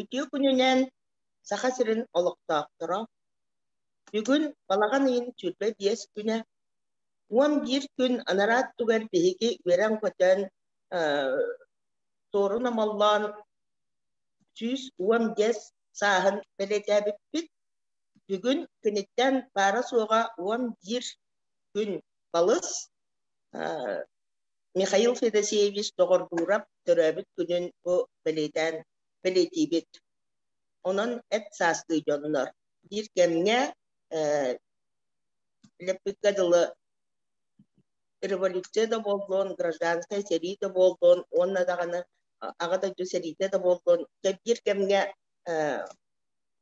Үтүө күнүнэн Саха сирин олохтоохторо! Бүгүн балаҕан ыйын 25 күнэ. 11 күн анараа өттүгэр биһиги үөрэн-көтөн, суорун омоллоон 115 сааһын бэлиэтээбиппит. Бүгүн киниттэн баара-суоҕа 11 күн балыс Михаил Федосеевич Доҕордуурап төрөөбүт күнүн бу бэлиэтээн бэлиэтиибит. Онон эт саастыы дьоннор биир кэмҥэ лэппиккэ дылы революция да буоллун, гражданскай сэрии да буоллун уонна даҕаны Аҕа дойду сэриитэ да буоллун, биир кэмҥэ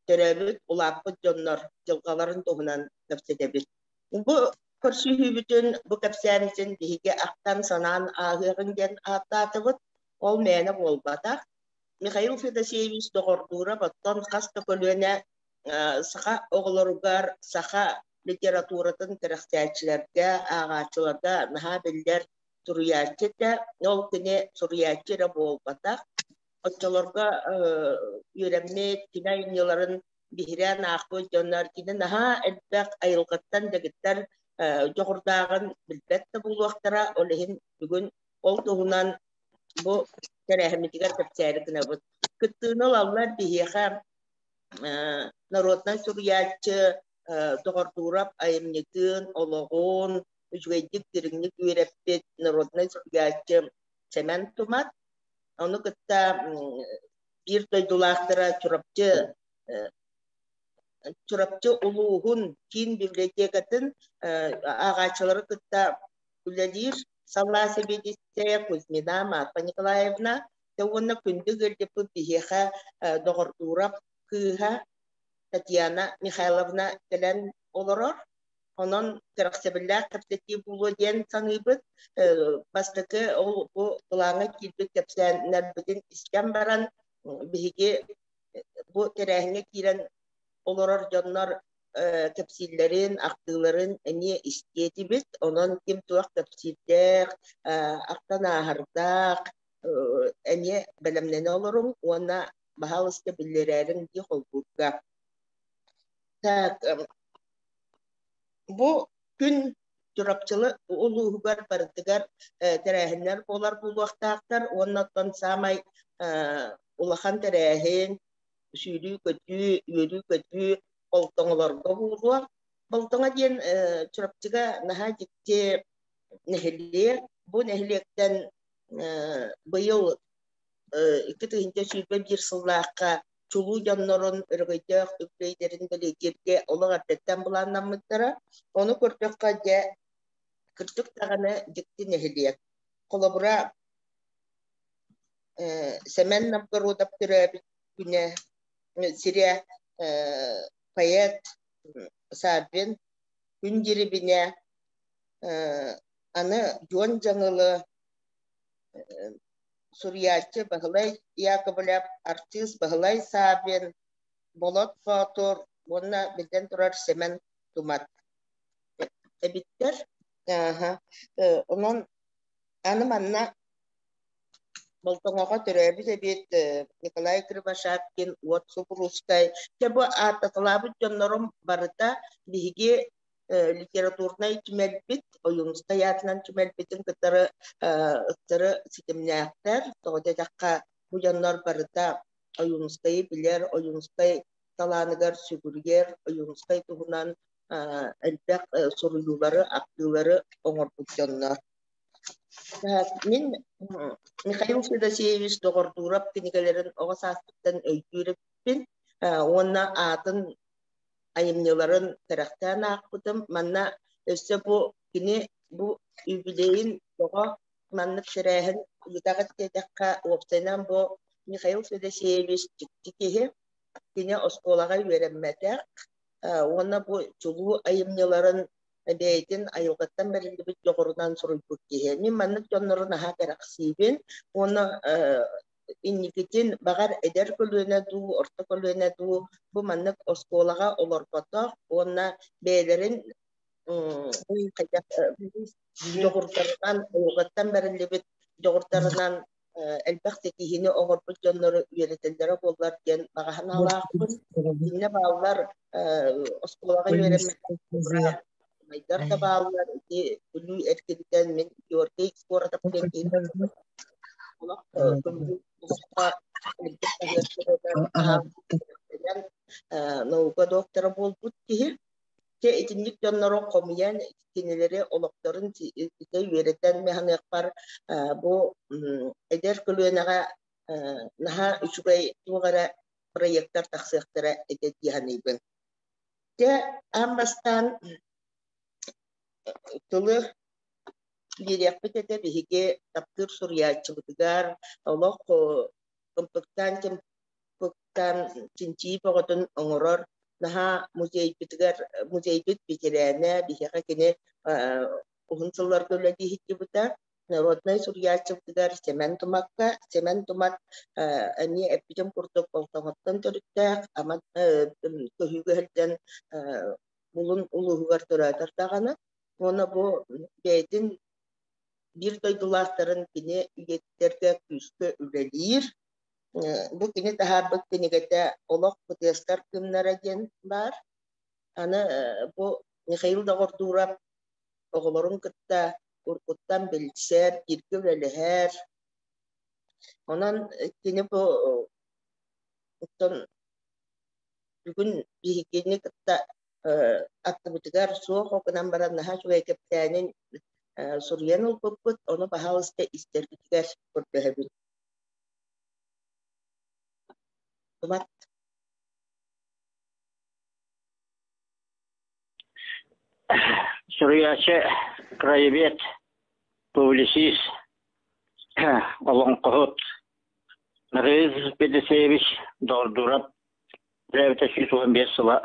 төрөөбүт, улааппыт дьоннор дьылҕаларын туһунан кэпсэтэбит. Бу көрсүһүүбүтүн, бу кэпсээммитин биһиги ахтан-санаан ааһыаҕыҥ диэн ааттаатыбыт. Ол мээнэ буолбатах. Михаил Федосеевич Доҕордуурап оттон хас да көлүөнэ саха оҕолоругар саха литературатын кэрэхсээччилэргэ, ааҕааччыларга наһаа биллэр суруйааччы этэ. Ол кини суруйааччы эрэ буолбатах. Оччолорго үөрэммит, кини айымньыларын биһирээн аахпыт дьоннор кини наһаа элбэх айылҕаттан дэгиттэр дьоҕурдааҕын билбэт да буолуохтара. Ол иһин бүгүн ол туһунан бу тэрээһиммитигэр кэпсээри гынабыт. Кыттыыны ылаллар биһиэхэ народнай суруйааччы Доҕордуурап айымньытын, олоҕун үчүгэйдик дириҥник үөрэппит народнай суруйааччы Сэмэн Тумат. Ону кытта биир дойдулаахтара Чурапчы Чурапчы улууһун киин библиотекатын ааҕааччылары кытта үлэлиир салаа сэбиэдиссэйэ Кузьмина Марфа Николаевна уонна күндү ыалдьыппыт биһиэхэ Доҕордуурап кыыһа Татьяна Михайловна кэлэн олорор. Онон кэрэхсэбиллээх кэпсэтии буолуо диэн саныыбыт. Бастакы ол бу былааҥҥа киирбит кэпсээннэрбитин истэн баран, биһиги бу тэрээһиҥҥэ киирэн олорор дьоннор кэпсииллэрин, ахтыыларын эмиэ истиэ этибит. Онон ким туох кэпсиирдээх, ахтан ааһардаах эмиэ бэлэмнэнэ олоруҥ уонна баһаалыста биллэрээриҥ дии холбуурга. Так, бу күн Чурапчылы улууһугар барытыгар тэрээһиннэр буолар буолуохтаахтар уонна оттон саамай улахан тэрээһин сүүрүү-көтүү, үөрүү-көтүү Болтоҥолорго буолуо. Болтоҥо диэн Чурапчыга наһаа дьикти нэһилиэк. Бу нэһилиэктэн быйыл 2021 сыллаахха чулуу дьоннорун өрөгөйдөөх үбүлүөйдэрин бэлиэтииргэ олох эрдэттэн былааннаммыттара. Ону көрдөххө, дьэ, кырдьык даҕаны дьикти нэһилиэк. Холобура, Сэмэн Новгородов төрөөбүт күнэ сирэ поэт Саввин Күн Дьирибинэ аны Дьуон Дьаҥылы суруйааччы Баһылай Яковлев, артыыс Баһылай Саввин, Болот Боотур уонна биллэн турар Сэмэн Тумат эбиттэр. Онон аны манна Болтоҥоҕо төрөөбүт эбит Николай Кривошапкин, Уот Субуруускай. Дьэ бу ааттаталаабыт дьоннорум барыта биһиги литературнай түмэлбит, Ойуунускай аатынан түмэлбитин кытары ыксары ситимнээхтэр. Тоҕо диэтэххэ, бу дьоннор барыта Ойуунускайы билэр, Ойуунускай талааныгар сүгүрүйэр, Ойуунускай туһунан элбэх суруйуулары, ахтыылары оҥорбут дьоннор. Мин Михаил Федосеевич Доҕордуурап кинигэлэрин оҕо сааспыттан өйдүүр эбиппин уонна аатын айымньыларын кэрэхтээн аахпытым. Манна өссө бу кини бу юбилейын тоҕо маннык тэрээһин ыытаҕыт диэтэххэ, уопсайынан бу Михаил Федосеевич дьикти киһи. Кини оскуолаҕа үөрэммэтэх уонна бу чулуу айымньыларын бэйэтин айылҕаттан бэриллибит дьоҕурунан суруйбут киһи. Мин маннык дьоннору наһаа кэрэхсиибин уонна инникитин баҕар эдэр көлүөнэ дуу, орто көлүөнэ дуу бу маннык оскуолаҕа олорботох уонна бэйэлэрин хайдах дьоҕурдарынан, айылҕаттан бэриллибит дьоҕурдарынан Элбэх ситиһиини оҥорбут дьоннору үөрэтэллэрэ буоллар диэн баҕа санаалаахпын. Иннэ бааллар оскуолаҕа үөрэммит майдар да бааллар. Ити Бүлүү эркинтэн мин Георгий Скоротов диэн киһи олох наука доктора буолбут киһи. Дьэ итинник дьоннору хомуйан кинилэри олохторун ситэ үөрэтэн мыһаныахпар бу эдэр көлүөнэҕэ наһаа үчүгэй туох эрэ проектар тахсыахтара этэ дии саныыбын. Дьэ аан бастаан тылы биэриэхпит этэ биһиги таптыыр суруйааччыбытыгар олох ымпыктаан Быктан чинчийии бөҕөтүн оҥорор, наһаа музейбытыгар музейбыт бэтэрээнэ, биһиэхэ кини уһун сылларга үлэлии сылдьыбыта. Народнай суруйааччыбытыгар Сэмэн Тумакка, Сэмэн Тумат эмиэ эппитим курдук Болтоҥоттон төрүттээх, Аман көһүүгэ сылдьан Булун улууһугар төрөөтөр даҕаны. Уонна бу бэйэтин биир дойдулаахтарын кини үйэтитэргэ күүскэ үлэлиир. Бу кини таһаарбыт кинигэтэ «Олох кытыастар кыымнара» диэн баар. Аны бу Михаил Доҕордуурап оҕолорун кытта уруккуттан билсэр, бииргэ үлэлэһэр. Онон кини бу оттон бүгүн биһигини кытта аттыбытыгар суох гынан баран наһаа үчүгэй кэпсээнин суруйан ылбыппыт, ону баһаалыста истэргитигэр көрдөһөбүн. Суруйааччы, краевед, публицист, олоҥхоһут Михаил Федосеевич Дордуров төрөөбүтэ 115 сыла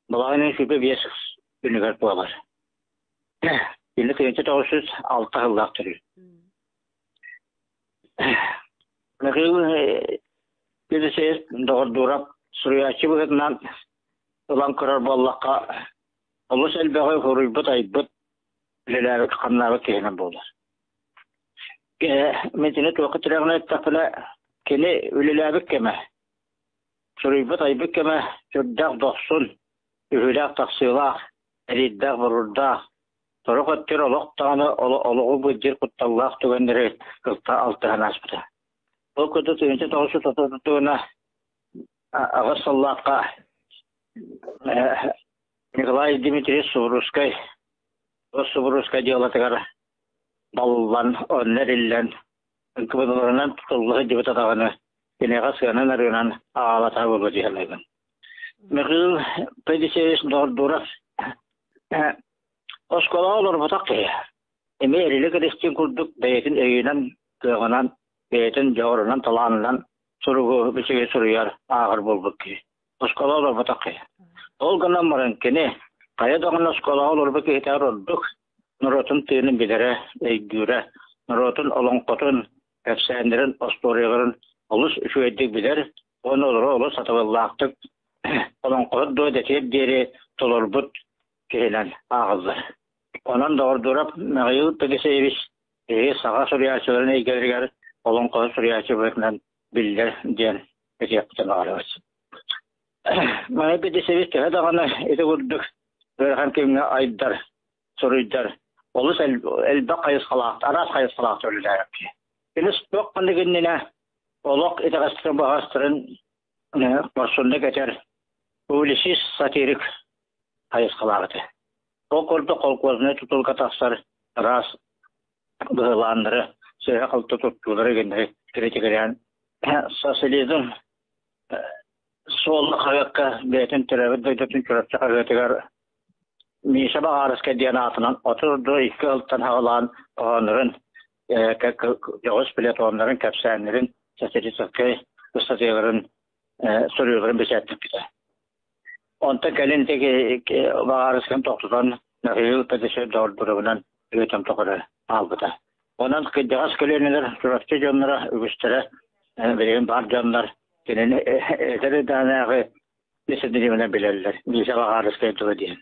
балаҕан 25 күнүгэр буолар. Кини 1906 сыллаах төрүүр. Михаил Федосеевич Доҕордуурап суруйааччы быһыытынан ылан көрөр буоллахха, олус элбэҕи суруйбут-айбыт, үлэлээбит-хамнаабыт киһинэн буолар. Мин итини туохха тирэҕинэн эттэхпинэ, кини үлэлээбит кэмэ, суруйбут-айбыт кэмэ сүрдээх дохсун, үһүлээх-тахсыылаах, эриирдээх-буруурдаах, Сорох өттүгэр олох даҕаны олоҕу былдьыыр кутталлаах түгэннэри кытта алтыһан ааспыта. Ол курдук 1930 аҕыс сыллаахха Николай Дмитриевич Субурускай Субурускай дьыалатыгар баллан, онно эриллэн, НКВД-ларынан тутулла сылдьыбыта даҕаны киниэхэ сыанан-арыынан аҕалата буолуо дии саныыбын. Михаил Федосеевич Дордуров оскуолаҕа олорботох киһи. Эмиэ Эрилик Эристиин курдук бэйэтин өйүнэн, кыаҕынан, бэйэтин дьоҕурунан, талаанынан суругу бичиги суруйар, ааҕар буолбут киһи. Оскуолаҕа олорботох киһи. Ол гынан баран кини хайа даҕаны оскуолаҕа олорбут киһитээҕэр ордук норуотун тыынын билэрэ, өйдүүрэ, норуотун олоҥхотун, кэпсээннэрин, остуоруйаларын олус үчүгэйдик билэр уонна олору олус сатабыллаахтык олоҥхоһут дуо дэтиэр диэри толорбут киһинэн ааҕыллар. Онон Доҕордуурап Михаил Пегасеевич киһи саха суруйааччыларын эйгэлэригэр олоҥхоһут суруйааччы быһыытынан биллэр диэн этиэхпитин баҕарабыт. Михаил Пегасеевич төһө даҕаны ити курдук ыарахан кэмҥэ айдар, суруйдар, олус элбэх хайысхалаах, араас хайысхалаах үлэлээбит киһи. Кини туох ханнык иннинэ олох итэҕэстэрин баҕастарын хорсуннук этэр публицист, сатирик хайысхалаах этэ. Ол курдук холкуознай тутулга тахсар араас быһылааннары, сыыһа-халты туттуулары гиннэри критикэлээн социализм суолла хаһыакка бэйэтин төрөөбүт дойдутун Чурапчы хаһыатыгар Миша Баҕаарыскай диэн аатынан 32 сылтан аҕалаан хоһооннорун, дьоҕус платоннарын, кэпсээннэрин, сатирическай ыстатыйаларын суруйууларын бэчээттиппитэ. Онтон кэлин Баҕаарысканы тохтотон Михаил Петрович Доҕордуровынан ыытан тоҕо хаалбыта. Онон кырдьаҕас көлүөнэлэр Чурапчы дьонноро үгүстэрэ билигин баар дьоннор кинини эдэр эрдэҕинээҕи Бэсэдириэмэнэ билэллэр, Миша Баҕаарыскай тыла диэн.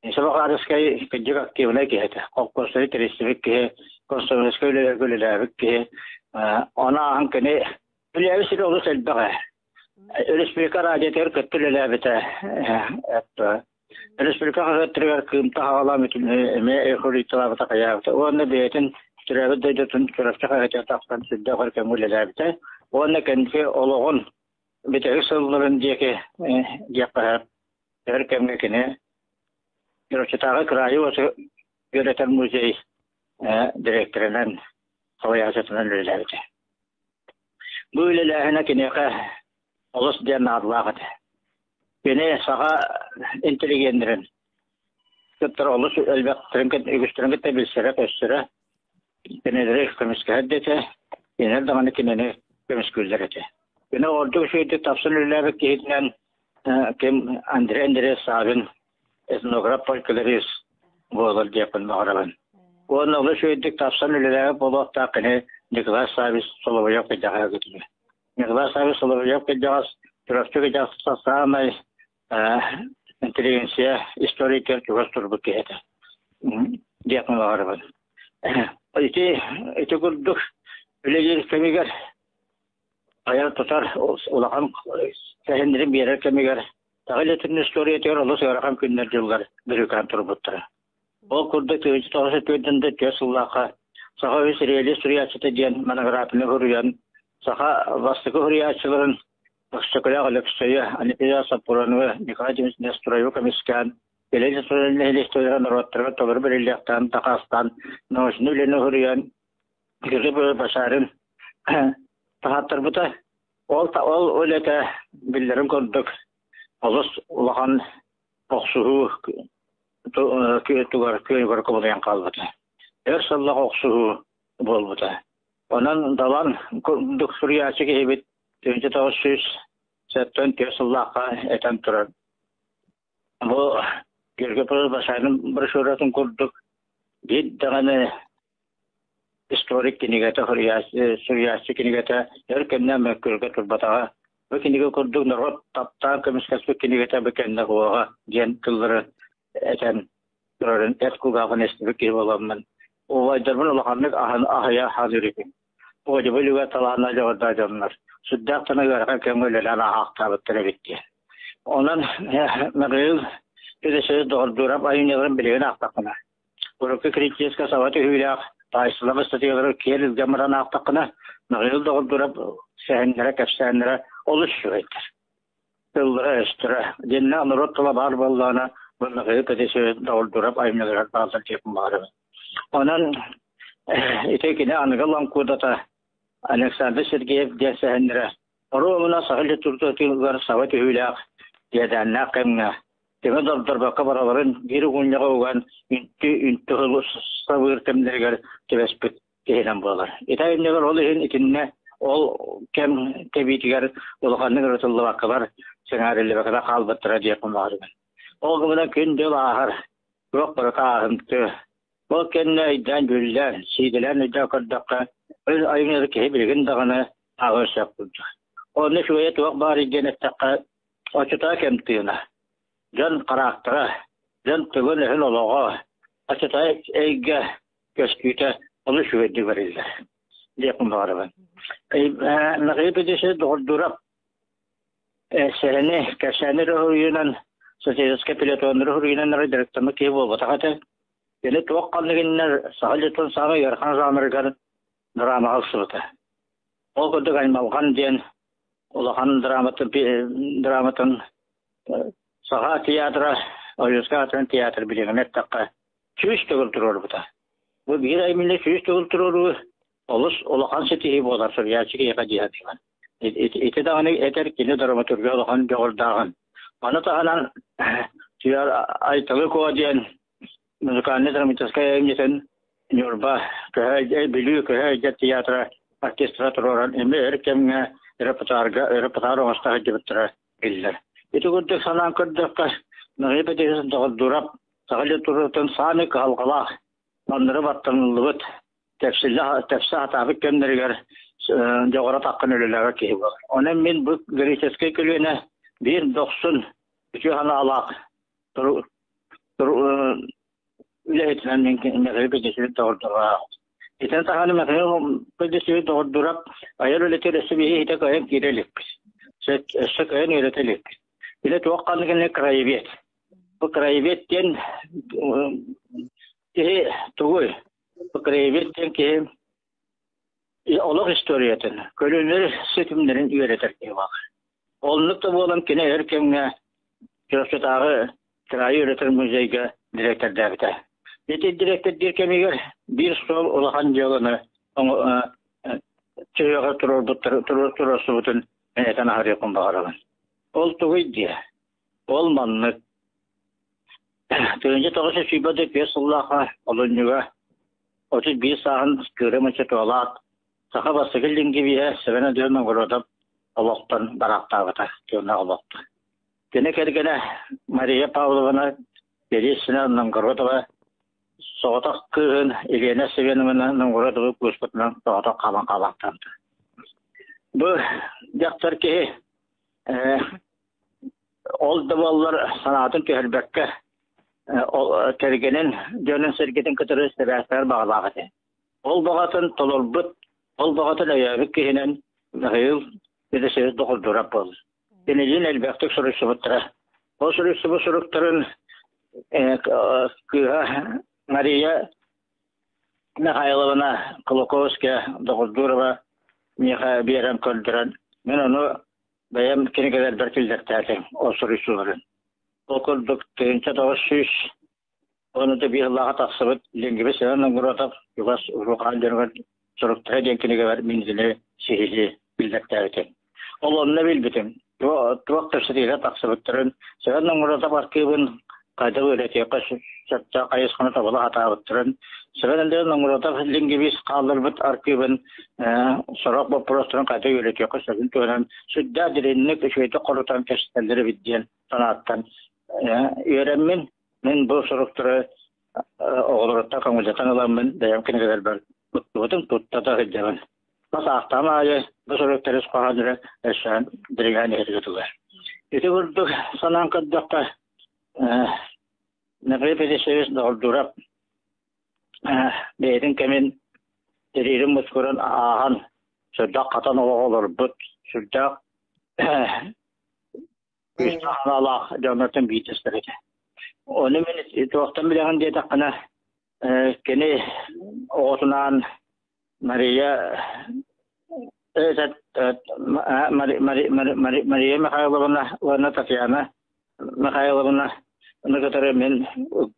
Миша Баҕаарыскай кырдьык активнай киһи этэ. Холкуостары тэрийсибит киһи, комсомольскай үлэлэргэ үлэлээбит киһи. Ону ааһан кини үлээбит сирэ олус элбэҕэ. Республика радиотыгар кытта үлэлээбитэ. Республика хаһыаттарыгар кыымта хаҕалаан эмиэ эхуруйталаабыта хайаабыта. Уонна бэйэтин төрөөбүт дойдутун Чурапчы хаһыатыгар тахсан сүрдээх өр кэмҥэ үлэлээбитэ. Уонна кэнники олоҕун бүтэһик сылларын диэки диэххэ өр кэмҥэ кини Чурапчытааҕы кыраайы үөрэтэр музей дириэктэринэн салайааччытынан үлэлээбитэ. Бу үлэлээһинэ киниэхэ олус диэн наадалаах этэ. Кини саха интеллигеннэрин кытта олус элбэхтэрин үгүстэрин кытта билсэрэ-көрсөрө, кинилэри көмүскэһэр да этэ, кинилэр даҕаны кинини көмүскүүллэр этэ. Кини ордук үчүгэйдик тапсан үлэлээбит киһитинэн ким Андрей Андреев Савин этнограф фольклорист буолар диэхпин баҕарабын. Уонна олус үчүгэйдик тапсан үлэлээбит буолуохтаах кини Николай Саввич Соловьев кыдьаҕа көтүлэ. Николай Саввич Соловьев кыдьаҕас Чурапчы кыдьаҕас саамай интеллигенция историятыгар чугас турбут киһи этэ диэхпин баҕарабын. Ити ити курдук үлэлиир кэмигэр айар-тутар улахан сэһэннэрин биэрэр кэмигэр Саха литературнай историятыгар олус ыарахан күннэр-дьыллар бүрүүкээн турбуттара. Ол курдук 1994 сыллаахха Саха үс реалист суруйааччыта диэн монографияны суруйан, саха бастакы суруйааччыларын Өксөкүлээх Өлөксөйү, Анепида Саппуроновы, Николай Дмитриевич Нестроевы көмүскээн, кэлин нэһилиэстибэлэрэ норуоттарыгар толору бэриллиэхтээҕин дакаастаан, научнай үлэни суруйан, Григорий Башарин таһааттарбыта. Ол ол үлэтэ биллэрин курдук олус улахан охсуһуу тугар күөнүгэр кубулуйан хаалбыта. Өр сыллаах охсуһуу буолбута. Онон Далан курдук суруйааччы киһибит 1974 сыллаахха этэн турар. Бу Георгий Павлович Башарин брошюратын курдук биир даҕаны Историк кинигэтэ, суруйааччы кинигэтэ өр кэмнээн мөккүөргэ турбатаҕа. Бу кинигэ курдук норуот таптаан көмүскэспит кинигэтэ бу кэннэ суоҕа диэн тыллары этэн турарын эт кулгааҕын истибит киһи буоламмын, убайдарбын улаханнык аһыйа саныыр этим. Оҕо үлүгэр талааннаах дьоҕурдаах дьоннор сүрдээх тына ыарахан кэмҥэ үлэлээн ааһаахтаабыттар эбит диэн. Онон Михаил Федосеевич Доҕордуурап айымньыларын билигин аахтахпына, Урукку критическэй саба түһүүлээх таайсылар ыстатыйалары киэр илдьэн баран аахтаххына, Михаил Доҕордуров сэһэннэрэ, кэпсээннэрэ олус үчүгэйдэр. Тыллара-өстөрө, дьиннээх норуот тыла баар буоллаҕына, бу Михаил Петрович Доҕордуров айымньыларыгар бааллар диэхпин баҕарабын. Онон ити кини аныгы лоҥкуудата Александр Сергеев диэн сэһэннэрэ Оруобуна саха литературатыгар саба түһүүлээх, иэдээннээх кэмҥэ тэҥэ дордорбокко бараларын биир угунньаҕа уган үнтү үнтү сабыыр кэмнэригэр түбэспит киһинэн буолар. Ити айымньылар ол иһин итиннэ ол кэм кэбиитигэр улаханнык ырытыллыбаккалар, сэҥээриллибэккэ хаалбыттара диэхпин баҕарабын. Ол гынан күн-дьыл ааһар, туох барыта ааһымтыа. Ол кэннэ өйдөөн-дьүүллээн, сиидэлээн өйдөөн көрдөххө, өл айымньылар киһи билигин даҕаны ааҕыан сөп курдук. Онно үчүгэйэ туох баарый диэн эттэххэ, оччотоо кэм тыына, дьон хараактара, дьон тылын-өһүн олоҕо, оччотоо эйгэ көстүүтэ олус үчүгэйдик бэриллэр диэхпин баҕарабын. Михаил Петрович Доҕордуурап Сэһэни, кэпсээни эрэ уһуйуунан, социалистическай пелетоннары уһуйуунан эрэ дьарыктаммыт киһи буолбатах этэ. Кини туох ханнык иннинэ саха литературатын саамай ыарахан жанрыгар драмаҕа ылсыбыта. Ол курдук «Аймалҕан» диэн улахан драматын, драматын Саха театра, Ойуунскай аатынан театр билигин эттэххэ, 100 төгүл туруорбута. Бу биир айымньыны 100 төгүл туруоруу олус улахан ситиһии буолар суруйааччы киһиэхэ дии саныыбын. Ити даҕаны этэр кини драматургия улахан дьоҕурдааҕын. Маны таһынан Айталы Куо диэн музыкальнай драматическай айымньытын Ньурба көһө Бүлүү көһө эйгэ театра оркестра туруоран эмиэ өр кэмҥэ репертуарга репертуар оҥосто сылдьыбыттара биллэр. Ити курдук санаан көрдөххө, Мария Петровна Доҕордуурап саха литературатын саамай кыһалҕалаах, маннары баттаныллыбыт тэпсиллэ тэпсэ сатаабыт кэмнэригэр дьоҕура таххан үлэлээбит киһи буолар. Онон мин бу греческэй көлүөнэ биир дохсун үтүө санаалаах үлэһитинэн мин Михаил Петрович Доҕордуурап. Итини таһынан Михаил Федосеевич Доҕордуурап айар үлэтигэр өссө биһи иһитэ кыайан киирэ иликпит. Өссө кыайан үөрэтэ иликпит. Били туох ханнык иннэ краевед. Бу краевед диэн киһи тугуй? Бу краевед диэн киһи олох историятын, көлүөнэлэр ситимнэрин үөрэтэр киһи баар. Оннук да буолан кини өр кэмҥэ Чурапчытааҕы кыраайы үөрэтэр музейга дириэктэрдээбитэ. Ити дириэктэрдиир кэмигэр биир суол улахан дьыаланы чөһүөҕэ туруорбуттар туруорсубутун мен этэн аһарыахпын баҕарабын. Ол тугуй диэ? Ол маннык. 1925 сыллаахха олунньуга 31 сааһын кыырым ыччатуолаат Саха бастакы лингвиһэ Севен Адыан Новгородов олохтон бараахтаабыта, тыыннаах олохтон. Кини кэргэнэ Мария Павловна Бересина Новгородова соҕотох кыыһын Елена Семеновна Новгородова кууспутунан соҕотох хаалан хаалаахтаабыта. Бу дьахтар киһи ол да буоллар санаатын түһэрбэккэ кэргэнин дьонун-сэргэтин кытары сибээстэһэр баҕалаах этэ. Ол баҕатын толорбут, ол баҕатын өйөөбүт киһинэн Михаил Федосеевич Доҕордуурап буолар. Кинилиин элбэхтик суруйсубуттара. Ол суруйсубут суруктарын кыыһа Мария Михайловна Кулаковская Доҕордуурова миэхэ биэрэн көрдөрөн, мин ону бэйэм кинигэлэрбэр киллэртээтим ол суруйсууларын. Ол курдук 1900 Ону да биир сыллааҕы тахсыбыт Лингвист Семен Новгородов чугас урукаан дьонугар суруктара диэн кинигэбэр мин итини сиһилии биллэртээбитим. Ол онно билбитим, туох кэпсэтиилэр тахсыбыттарын, Семен Новгородов архыыбын хайдах үлэтиэххэ сөптөөх хайысханы тобула сатаабыттарын, Семен Андреевич Новгородов лингвист хаалларбыт архыыбын сорох боппуруостарын хайдах үөрэтиэххэ сөбүн туһунан сүрдээх дириҥник үчүгэйдик хорутан кэпсэтэллэр эбит диэн санааттан үөрэммин Мин бу суруктары оҕолоруттан көҥүллэтэн ыламмын бэйэм кинигэлэрбэр туттубутум, тутта да сылдьабын. Бас аахтаҕым аайы бу суруктары ис хоһоонноро өссө дириҥээн иһэргэ дылы. Ити курдук санаан көрдөххө, Михаил Федосеевич Доҕордуурап бэйэтин кэмин тэриирин мускурун ааһан, сүрдээх хатан олоҕу олорбут, сүрдээх күүстээх санаалаах дьоннортон биирдэстэрэ этэ. Ону мин туохтан билэҕин диэтэххинэ, кини оҕотунаан Мария Мария Михайловна уонна Татьяна Михайловна ону кытары мин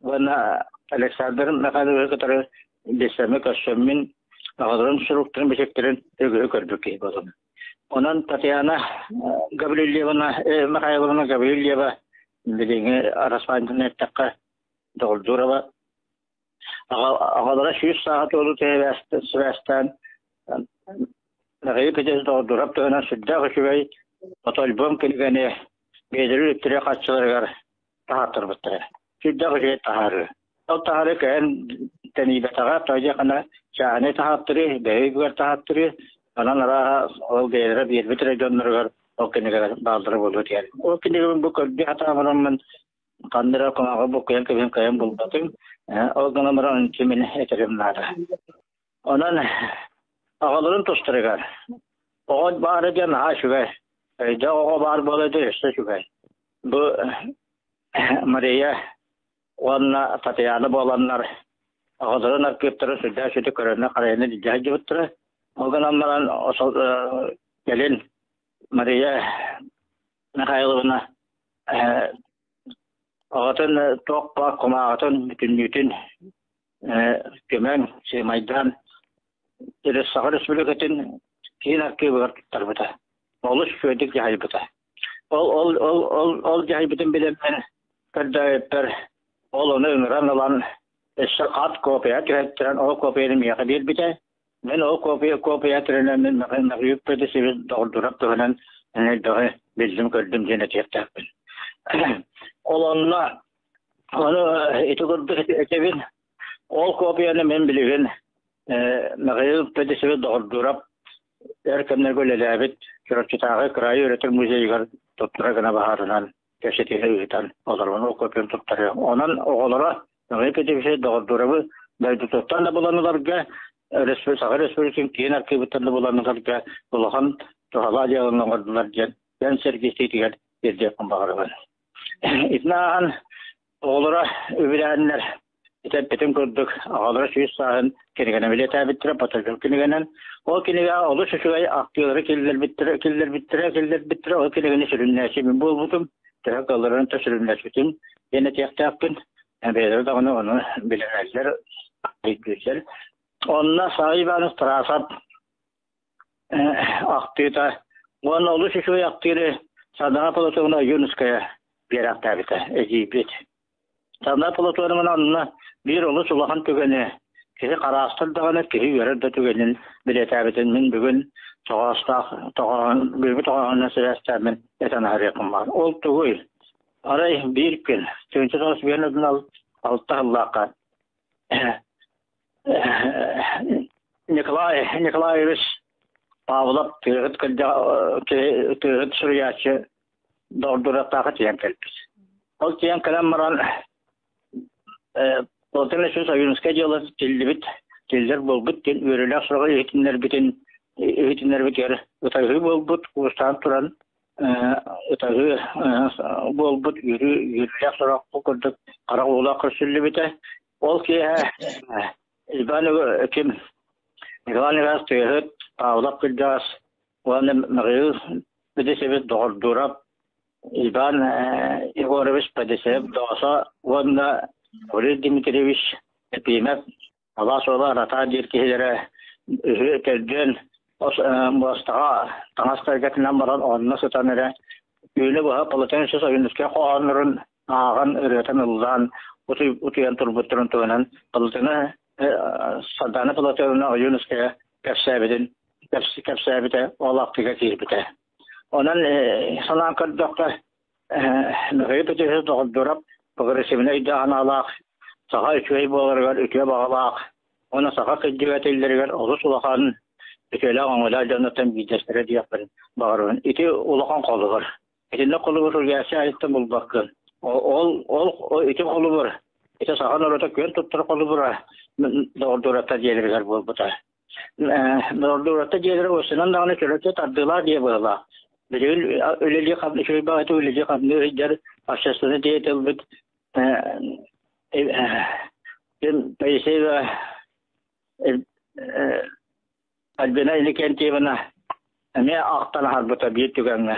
уонна Александр Михайловиһы кытары билсэммин көрсөммүн аҕаларын суруктарын бичиктэрин үгүһү көрбүт киһи буолабын. Онон Татьяна Гаврильевна, Михайловна Гаврильева билиҥҥи араспаанньаны эттэххэ, Доҕордуурова аҕалара 100 сааһа туолуу сибээстээн Михаил Петрович Доҕордуурап туһунан сүрдээх үчүгэй фотоальбом кинигэни биэдэрэ үптэрэ харчыларыгар таһааттарбыттара. Сүрдээх үчүгэй таһаарыы. Ол таһаарыы кэлэн тэнийбэтэҕэ, тоҕо чааһынай таһааттарыы, бэйэ үбүгэр таһааттарыы, онон арааһа ол бэйэлэрэ биэрбит эрэ дьонноругар ол кинигэлэр бааллара буолуо диэн. Ол кинигэбин бу көрдүү сатаан бараммын ханна эрэ кумааҕы буккуйан кэбиһэн кыайан булбатым. Ол гынан баран мин этэрим наада. Онон аҕаларын тустарыгар оҕо баара диэн наһаа үчүгэй. Өйдөөх оҕо баар буола диэн өссө үчүгэй. Бу Мария уонна Татьяна буоланнар оҕолорун архыыптарын сүрдээх үчүгэй көрөннөр-харайаннар илдьэ сылдьыбыттара. Ол гынан баран кэлин Мария Михайловна оҕотун туох баар кумааҕытын бүтүннүүтүн көмөн, сыымайдаан Саха Республикатын киин архыыбыгар туттарбыта. Олус үчүгэйдик дьаһайбыта. Ол ол ол ол ол дьаһайбытын билэммин көрдөөбүппэр ол ону ыҥыран ылан өссө хат копия түһэттэрэн ол копияны миэхэ биэрбитэ. Мин ол копия копия түрүнэн мин Михаил доҕордурап туһунан элбэҕи биллим көрдүм диэн этиэхтээхпин. Ол онно ону ити курдук этэбин. Ол копияны мин билигин Михаил Федосеевич Доҕордуурап өр кэмнэргэ үлэлээбит Чурапчытааҕы кыраайы үөрэтэр музейыгар туттара гына баһаарынан кэпсэтиини ыытан олорон ол копияны туттарыам. Онон оҕолоро Михаил Петрович Доҕордуурабы дойдутуттан да булан ыларга Саха Республикатын киин архивыттан да буланнарга улахан туһалаах дьыаланы оҥордулар диэн дьон сэргиистиитигэр тиэрдиэхпин баҕарабын. Итини ааһан оҕолоро үбүлээннэр эппитим курдук аҕалара 100 сааһын кинигэнэн билиэтээбиттэрэ, Батальон кинигэнэн. Ол кинигэ олус үчүгэй ахтыылары киллэрбиттэрэ, киллэрбиттэрэ, киллэрбиттэрэ. Ол кинигэни сүрүннээччи мин буолбутум. Төһө кыалларынан да сүрүннэспитим диэн этиэхтээхпин. Бэйэлэрэ даҕаны ону билинэллэр, өйдүүллэр. Онно Савва Иванович Тарасов ахтыыта уонна олус үчүгэй ахтыыны Сардана Платоновна Ойуунускайа биэрээхтээбитэ, эдьиийбит. Сардана Платоновна онно биир олус улахан түгэни, киһи хараастар даҕаны, киһи үөрэр да түгэнин билэтээбитин мин бүгүн тоҕоостоох бүгүҥҥү тоҕооһунан сибээстээммин этэн аһарыахпын баар. Ол тугуй? Арай биир күн, 1996 сыллаахха Николай Николаевич Павлов тыаһыт тыаһыт суруйааччы Дордураттааха тиийэн кэлбит. Ол тиийэн кэлэн баран Платон Алексеевич Ойуунускай дьыала тиллибит, тиллэр буолбут диэн үөрүүлээх сураҕы иһитиннэрбитин иһитиннэрбитигэр ытаһыы буолбут, куустаан туран ытаһыы буолбут үөрүү үөрүүлээх сурах курдук харах уулаах көрсүллүбүтэ. Ол киэһэ Иван ким Иван Иванович Тыаһыт, Павлов кырдьаҕас уонна Михаил Бедесевич Доҕордуурап, Иван Егорович Бедесев Доосо уонна Борис Дмитриевич Епимов Алаас уола Ратаа диир киһилэрэ үһү төрдүөн муостаҕа таҥас кэргэтинэн баран онно сытан эрэ түүнү быһа полотенце Ойуунускай хоһооннорун ааҕан ырыатын ыллаан утуйан турбуттарын туһунан Платона Сардаана Платоновна Ойуунускайа кэпсээбитин кэпсээбитэ ол ахтыыга киирбитэ. Онон санаан көрдөххө Михаил Петрович Доҕордуурап прогрессивнай өйдөөх-санаалаах, саха үчүгэй буоларыгар үтүө баҕалаах уонна саха кырдьыга этиллэригэр олус улахан үтүөлээх-өҥөлөөх дьоннортон биирдэстэрэ диэхпин баҕарабын. Ити улахан холобур. Итиннэ холобур суруйааччы айыттан булбаккын. Ол, ол, ити холобур, ити саха норуота күөн туттар холобура Доҕордуурапта дьиэлэригэр буолбута. Доҕордуурапта дьиэлэрэ уопсайынан даҕаны чөлөччү тардыылаах дьиэ быһыылаах. Билигин үлэлии үчүгэй баҕайытык үлэлии хамныы сылдьар общественный деятелбит Таисеева Альбина Иннокентьевна эмиэ ахтан аһарбыта биир түгэҥҥэ.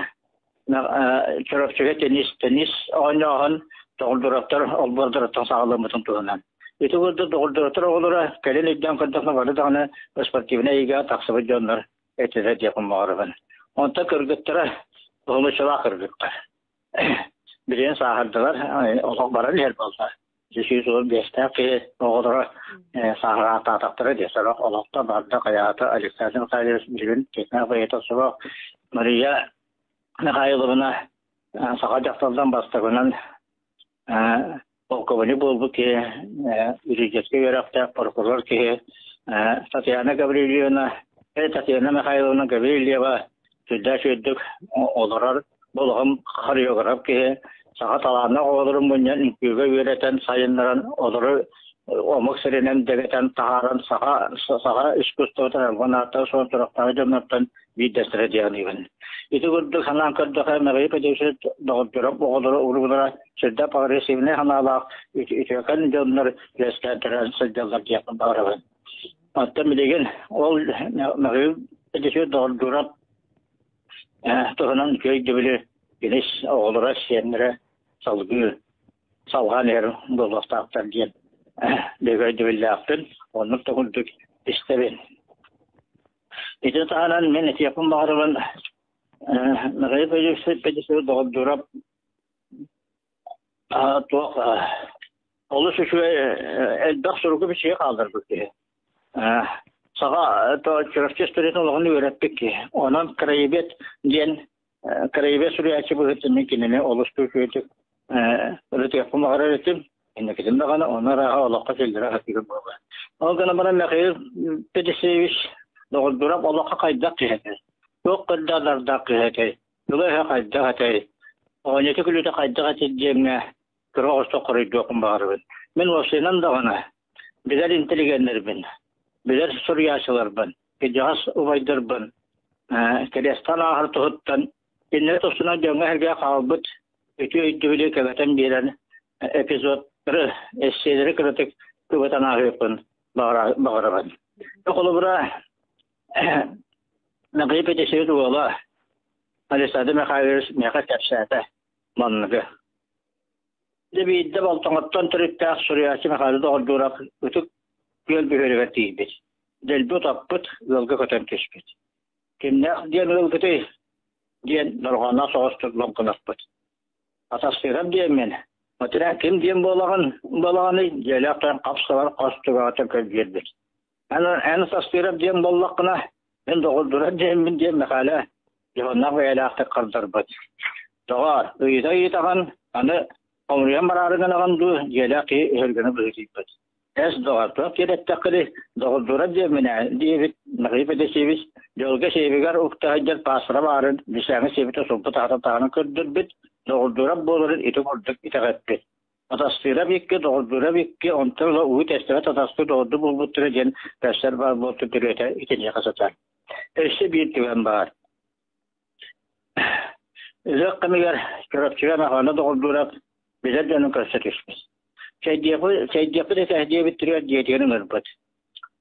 Чурапчыга теннис, теннис оонньооһун доҕордуураттар олбуордарыттан саҕаламмытын туһунан. Ити курдук доҕордуураттар оҕолоро кэлин өйдөөн көрдөххө бары даҕаны спортивнай эйгэҕэ тахсыбыт дьоннор этилэр диэхпин баҕарабын. Онтон кыргыттара уһулуччулаах кыргыттар. Билигин сааһырдылар, олох баран иһэр буолла. 115-тээх киһи оҕолоро сааһыраатаатахтара дии сорох олохто барда хайаата Александр Михайлович билигин честнэх бэйэтэ суох Мария Михайловна саха дьахталдан бастакынан полковник буолбут киһи юридическай үөрэхтээх прокурор киһи Татьяна Гаврильевна Татьяна Михайловна Гаврильева сүрдээх үрдүк олорор Булаҕым хореограф киһи саха талааннаах оҕолорун мунньан үҥкүүгэ үөрэтэн сайыннаран олору омук сиринэн дэгэтэн таһааран саха саха искусствотын албан ааттаах суон сурахтаах дьоннортон биирдэстэрэ диэҕиниибин. Ити курдук санаан көрдөхө Мария Петрович доҕордоро оҕолоро уруулара сүрдээх прогрессивнай санаалаах үтүөкэн дьоннор үөскээн төрөөн сылдьаллар диэхпин баҕарабын. Оттон билигин ол Мария Петрович доҕордуурап Туһунан үчүгэй өйдөбүлү кинис оҕолоро, сиэннэрэ салгыы салҕаан иһэр буолуохтаахтар диэн бигэ өйдөбүллээхпин, оннук да курдук истэбин. Ити таһынан мин этиэхпин баҕарабын Михаил Петрович Доҕордуурап туох олус үчүгэй элбэх суругу бичиги хаалларбыт киһи. Саха Чурапчы историятын олоҕун үөрэппит киһи. Онон краевед диэн краевед суруйааччы быһыытынан мин кинини олус үчүгэйдик ырытыахпын баҕарар этим. Инникитин даҕаны ону арааһа олоххо киллэрэ сатыыр буолуо. Ол гынан баран Михаил Петисевич Доҕордуурап олоххо хайдах киһи этэй? Туох көрдөөх киһи этэй? Тыла-өһө хайдах этэй? Оонньоото күлүүтэ хайдах этэй диэҥҥэ кыра оҕустук хоруйдуохпун баҕарабын. Мин уопсайынан даҕаны билэр интеллигеннэрбин. Билэр суруйааччыларбын, кырдьаҕас убайдарбын кэриэстээн ааһар туһуттан кинилэр тустунан дьоҥҥо-сэргэҕэ хаалбыт үтүө өйдөбүлү кэбэтэн биэрэн эпизодтары, эссиэлэри кыратык кыбытан ааһыахпын баҕарабын. Холобура, Михаил Петрович уола Александр Михайлович миэхэ кэпсээтэ манныгы. Дьэ биирдэ Болтоҥоттон төрүттээх суруйааччы Михаил Доҕордуурап Ытык Күөл бөһүөлэгэр тиийбит. Дэлби утаппыт, ыалга көтөн түспүт. Кимнээх диэн ыалгытый? диэн дорҕоонноох соҕустук лоҥкунаппыт. Атастыырап диэммин, Матря ким диэн буолаҕын буолаҕыный? Дьиэлээх тойон хап-сабар хос түгэҕиттэн көрдүөрбүт. Эн, эн Састыырап диэн буоллаххына, мин Доҕордурар диэммин диэн Мэхээлэ дьоһуннаах бэйэлээхтик хардарбыт. Доҕоор, ыйыта-ыйытаҕын, аны хомуруйан бараары гынаҕын дуу, дьиэлээх киһи өһүргэнэ быһыытыйбыт. Эс, доҕор, туох диэн эттэххиний, Доҕордурар диэммин ээ, диэбит Михаил Федосеевич дьолго сиэбигэр укта сылдьар пааспара баарын бисээҥҥэ сиэбитэ сулбу таһата таһынан көрдөрбүт, Доҕордуурап буоларын ити курдук итэҕэппит. Атастыыра икки, доҕордуура икки, онтон ыла уу тэстибэт атастыы доҕордуу буолбуттара диэн тэстэр баар буолтун төрүөтэ итиниэхэ сытар. Өссө биир түгэн баар. Ыһыах кэмигэр Чурапчыга Махана Доҕордуурап билэр дьонун көрсө түспүт. Чэйдиэхпит, чэйдиэхпит этэ диэбиттэригэр дьиэтигэр ыҥырбыт.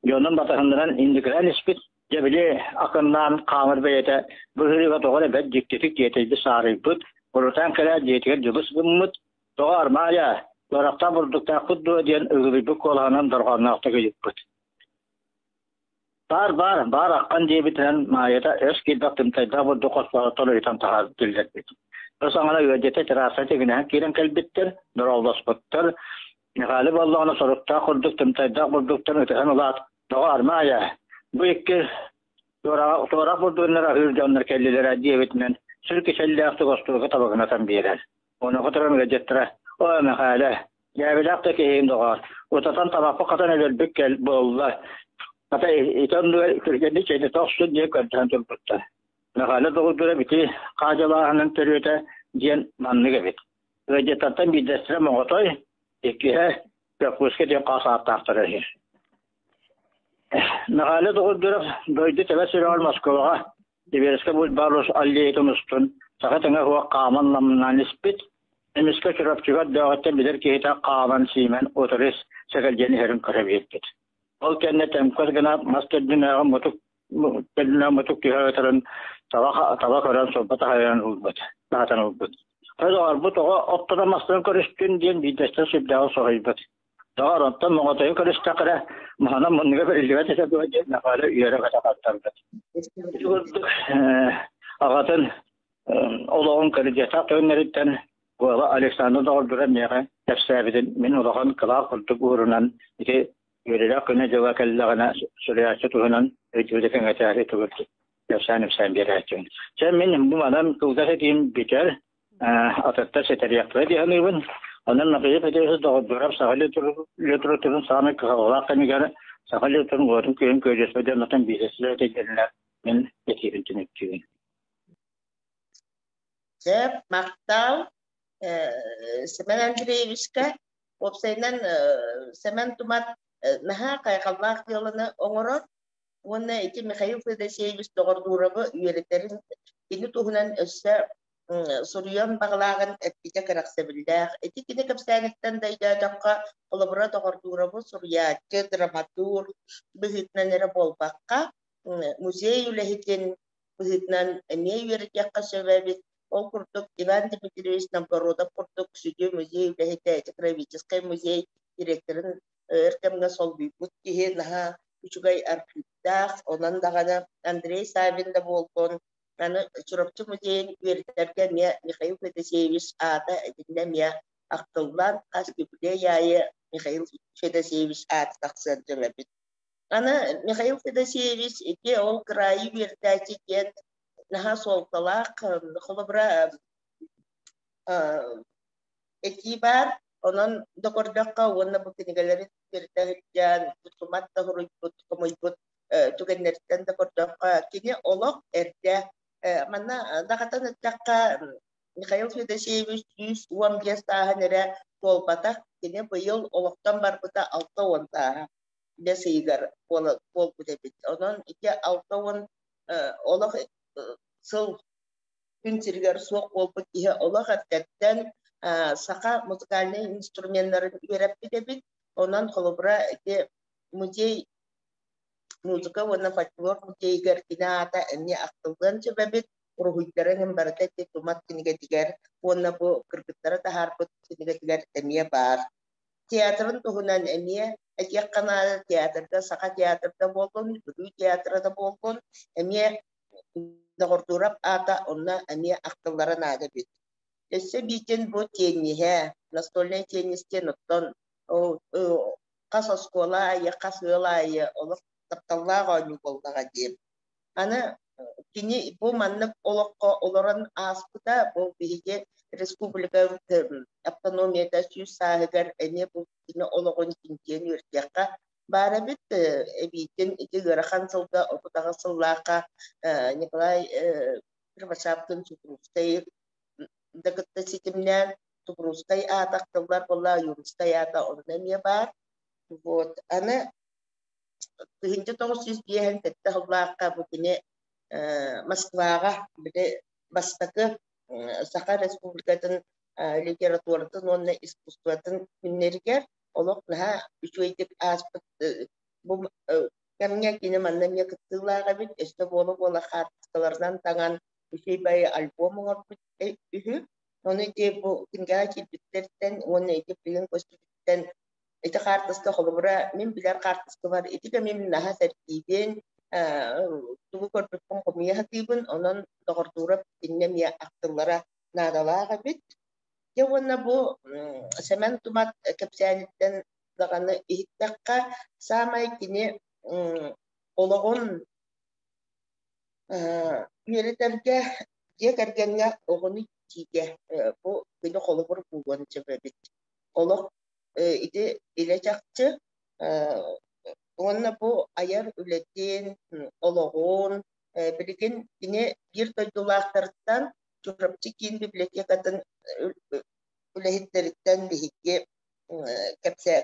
Дьонун батыһыннаран инникилээн испит. Дьэ били акыннаан хаамар бэйэтэ бу сырыыга тоҕо эрэ бэрт дьиктитик тиэтэйбит саарыйбыт, урутаан кэлээт дьиэтигэр дьылыс гыммыт, Доҕоор, Маайа, туорахтаах бурдуктаахпыт дуо диэн ыгылыйбыт куолаһынан дорҕоонноохтук ыйыппыт. Баар, баар, баар аххан диэбитинэн Маайата өс киирбэх тымтайдаах бурдук хоспоҕуттан ыйытан таһаар киллэрбит. Бу саҥана ыалдьыта терраса тигинэһэн киирэн кэлбиттэр, дороолоспуттар. Михаил буоллаҕына соруктаах курдук тымтайдаах бурдуктан ытыһан ылаат, «Доҕоор, Маайа, бу икки туорах бурдугуннар аһыыр дьоннор кэллилэр» диэбитинэн сүр кичэллээхтик остуолга табыгынатан биэрэр. Онуоха туран ыалдьыттара: «Оо, Мэхээлэ, дьээбэлээх да киһигин доҕоор, утатан табахпыт хатан өлөрбүт кэл буолла. Хата ити оннугар түргэнник чэйдэтэ охсун» диэн көрдөһөн турбуттар. Мэхээлэ доҕордоро бити хаадьылааһынын төрүөтэ диэн маннык эбит. Ыалдьыттартан биирдэстэрэ Моҕотой, иккиһэ Пеппуска диэн хаас ааттаахтара үһү. Мэхээлэ Доҕордуров дойду тэбэ сүрэҕэр Москваҕа Сибиэрскэй бульбарус аллеятын устун саха тэҥэ суох хааман ламнаан испит, эмискэ Чурапчыга өрдөөҕүттэн билэр киһитэ хааман-сиимэн утары сэгэлдьийэн иһэрин көрө биэрбит. Ол кэннэ төҥкөс гынаат мас төрдүнээҕи мутук төрдүнээҕи мутук түһэ ытарын таба, таба көрөн сулба таһайан ылбыт, таһатан ылбыт. Доҕорбут оҕо оттон мастарын көрүстүн диэн биирдэстэн сүрдээҕин соһуйбут. Доҕор, онтон моҕотойу көрүстэххинэ, маһынан муннуга бэриллибэт этэ дуо диэн Мэхээлэ үөрэ-көтө хаттарбыт. Ити курдук аҕатын олоҕун кырдьыктаах төгүннэриттэн уола Александр Доҕордура миэхэ кэпсээбитин мин улахан кылаах курдук уурунан ити үөрүүлээх күнэ-дьыла кэллэҕинэ суруйааччы туһунан өйдүүрү кэҥэтээри тугурдук кэпсээн-ипсээн биэрээччибин. Чэ мин бу манан кылгас этиим бүтэр. Атыттар ситэриэхтэрэ дии саныыбын. Онон Михаил Петрович Доҕордуурап саха литературатын саамай кыһалҕалаах кэмигэр саха литературатын уотун күһүн күөдьүспэ дьоннортон биирдэстэрэ этилэринэ мин этиибин түмүктүүбүн. Сөп, махтал Семен Андреевичка. Уопсайынан Семен Тумат наһаа хайҕаллаах дьыаланы оҥорор уонна ити Михаил Федосеевич Доҕордуурабы үөрэтэрин кини туһунан өссө суруйуон баҕалааҕын эппитэ кэрэхсэбиллээх. Ити кини кэпсээниттэн да өйдөөтөххө, холобура Доҕордуурабы суруйааччы, драматург быһыытынан эрэ буолбакка, музей үлэһитин быһыытынан эмиэ үөрэтиэххэ сөп эбит. Ол курдук Иван Дмитриевич Новгородов курдук сүдү музей үлэһитэ, этнографическай музей директорын өр кэмҥэ солбуйбут киһи наһаа үчүгэй архивтаах, онон даҕаны Андрей Саввин да буоллун, аны Чурапчы музейын үөрэтэргэ эмиэ Михаил Федосеевич аата итиннэ эмиэ ахтыллан, хас юбилей аайы Михаил Федосеевич аата тахсыан сөп эбит. Аны Михаил Федосеевич ити ол кыраайы үөрэтээччи диэн наһаа суолталаах, холобура, этии баар. Онон да көрдөххө уонна бу кинигэлэри үөрэтэ сылдьан, тумат да суруйбут, хомуйбут түгэннэриттэн да көрдөххө, кини олох эрдэ манна даҕатан эттэххэ, Михаил Федосеевич 115 сааһын эрэ туолбатах, кини быйыл олохтон барбыта 60 сааһа. Бэс ыйыгар буолбут эбит. Онон ити 60 олох сыл күн сиригэр суох буолбут киһи олох эрдэттэн саха музыкальнай инструменнарын үөрэппит эбит. Онон холобура ити музей музыка уонна фольклор музейыгар кини аата эмиэ ахтыллыан сөп эбит. Уруһуйдара иһин барыта ити Тумат кинигэтигэр уонна бу кыргыттара таһаарбыт кинигэтигэр эмиэ баар. Театрын туһунан эмиэ этиэххэ наада, театрга Саха театрда буоллун, Бүлүү театра да буоллун, эмиэ Доҕордуурап аата онно эмиэ ахтыллара наада эбит. Өссө биитин бу тенниһэ, настольнай теннис диэн оттон хас оскуола аайы, хас ыал аайы олох тапталлаах оонньуу буоллаҕа дии. Аны кини бу маннык олоххо олорон ааспыта, бу биһиги республика автономията 100 сааһыгар эмиэ бу кини олоҕун чинчийэн үөрдүөххэ баар эбит. Эбиитин ити ыарахан сылга 38 сыллаахха Николай Кривошапкин Супрунскай да кытта ситимнээн Супрунскай аата ахтыллар буолла, Юрскай аата онно эмиэ баар. Вот. Аны 1957 сыллаахха бу кини Москваҕа били бастакы Саха Республикатын литературатын уонна искусствотын күннэригэр олох наһаа үчүгэйдик ааспыт бу кэмҥэ кини манна эмиэ кыттыылаах эбит, өссө буола-буола хаартыскаларынан таҥан үчүгэй баайы альбом оҥорбут үһү. Ону ити бу кинигэҕэ киирбиттэртэн уонна ити билигин көстүбүттэн ити хаартыска холобура мин билэр хаартыскабар ити кэмим наһаа сэргиибин, тугу көрбүппүн хомуйа сатыыбын, онон доҕордуурап итиннэ эмиэ ахтыллара наадалаах эбит. Дьэ уонна бу Сэмэн Тумат кэпсээниттэн даҕаны иһиттэххэ, саамай кини олоҕун үөрэтэргэ дьиэ кэргэҥҥэ оҕону иитиигэ бу кини холобур буолуон сөп эбит. Олох ити илэ чахчы уонна бу айар үлэтин, олоҕун билигин кини биир дойдулаахтарыттан Чурапчы киин библиотекатын үлэһиттэриттэн биһиги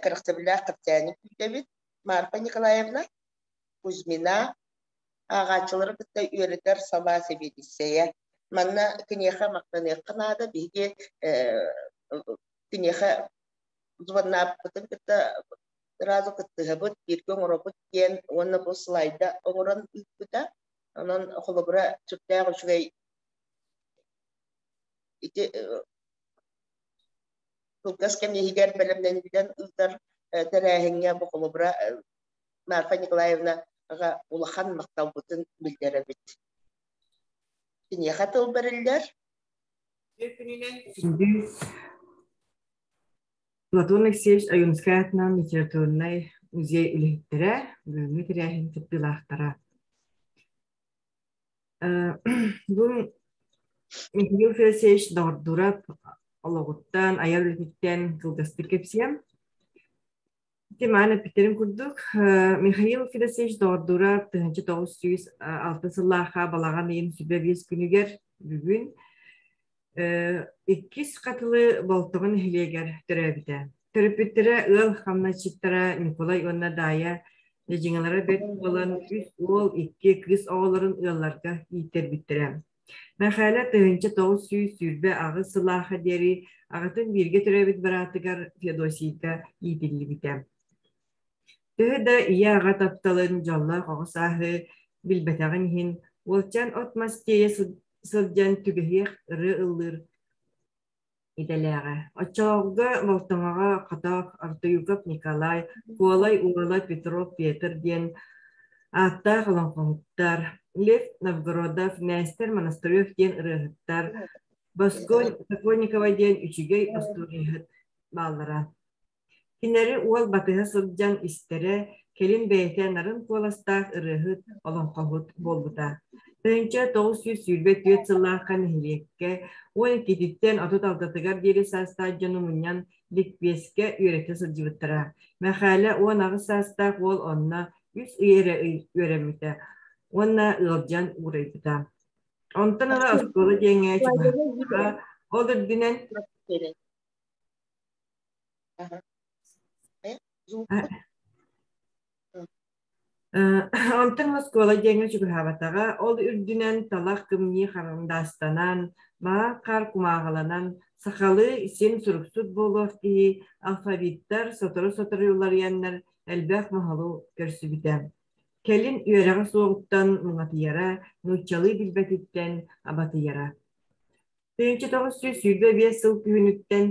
кэрэхсэбиллээх кэпсээни күүтэбит. Марфа Николаевна Кузьмина ааҕааччылары кытта үөрэтэр салаа сэбиэдиссэйэ. Манна киниэхэ махтаныахха наада. Биһиги киниэхэ звоннаабыппытын кытта сразу кыттыһабыт, бииргэ оҥоробут диэн уонна бу слайда оҥорон ыыппыта. Онон холобура сүрдээх үчүгэй ити кылгас кэм иһигэр бэлэмнэниллэн ыытар тэрээһиҥҥэ бу холобура Марфа Николаевнаҕа улахан махталбытын биллэрэбит. Киниэхэ тыл бэриллэр. Күнүнэн күндү Платон Алексеевич Ойуунускай аатынан литературнай музей үлэһиттэрэ, бүгүҥҥү тэрээһин кыттыылаахтара. Бу Михаил Федосеевич Доҕордуурап олоҕуттан, айар үлэтиттэн кылгастык кэпсиэм. Ити маан эппиттэрин курдук, Михаил Федосеевич Доҕордуурап 1906 сыллаахха балаҕан ыйын сүбэ биэс күнүгэр бүгүн иккис Хатылы Болтоҕо нэһилиэгэр төрөөбүтэ. Төрөппүттэрэ ыал хамначчыттара Николай уонна Даайа дьадьыҥалара бэрт буолан үс уол, икки кыыс оҕолорун ыалларга ииттэрбиттэрэ. Мэхээлэ 1928 сыллаахха диэри аҕатын бииргэ төрөөбүт быраатыгар Феодосийга иитиллибитэ. Төһө да ийэ-аҕа тапталын, дьоллоох оҕо сааһы билбэтэҕин иһин, уолчаан от-мас тиэйэ сылдьан түгэһиэх ырыа ыллыыр идэлээҕэ. Оччолорго Болтоҥоҕо Хотоох Артуюков Николай, Куолай уола Петров Петр диэн ааттаах олоҥхоһуттар, Лев Новгородов, Нээстэр Монастырев диэн ырыаһыттар, Босконь Сокольникова диэн үчүгэй остуоруйаһыт бааллара. Кинилэри уол батыһа сылдьан истэрэ, кэлин бэйэтэ нарын куоластаах ырыаһыт, олоҥхоһут буолбута. 1924 сыллаахха нэһилиэккэ 12-титтэн 36-тыгар диэри саастаах дьону мунньан ликбиэскэ үөрэтэ сылдьыбыттара. Мэхээлэ 18 саастаах уол онно үс ый эрэ үөрэммитэ уонна ыалдьан уурайбыта. Онтон ыла оскуола диэҥҥэ чугаһаабыта. Ол үрдүнэн Онтон оскуола диэҥҥэ чугаһаабатаҕа, ол үрдүнэн талах кымньыы харандаастанан, маҥан хаар кумааҕыланан, сахалыы син суруксут буолуох киһи алфавиттар сотору-сотору уларыйаннар элбэх моһолу көрсүбүтэ. Кэлин үөрэҕэ суоҕуттан муҥатыйара, нууччалыы билбэтиттэн абатыйара. 1925 сыл күһүнүттэн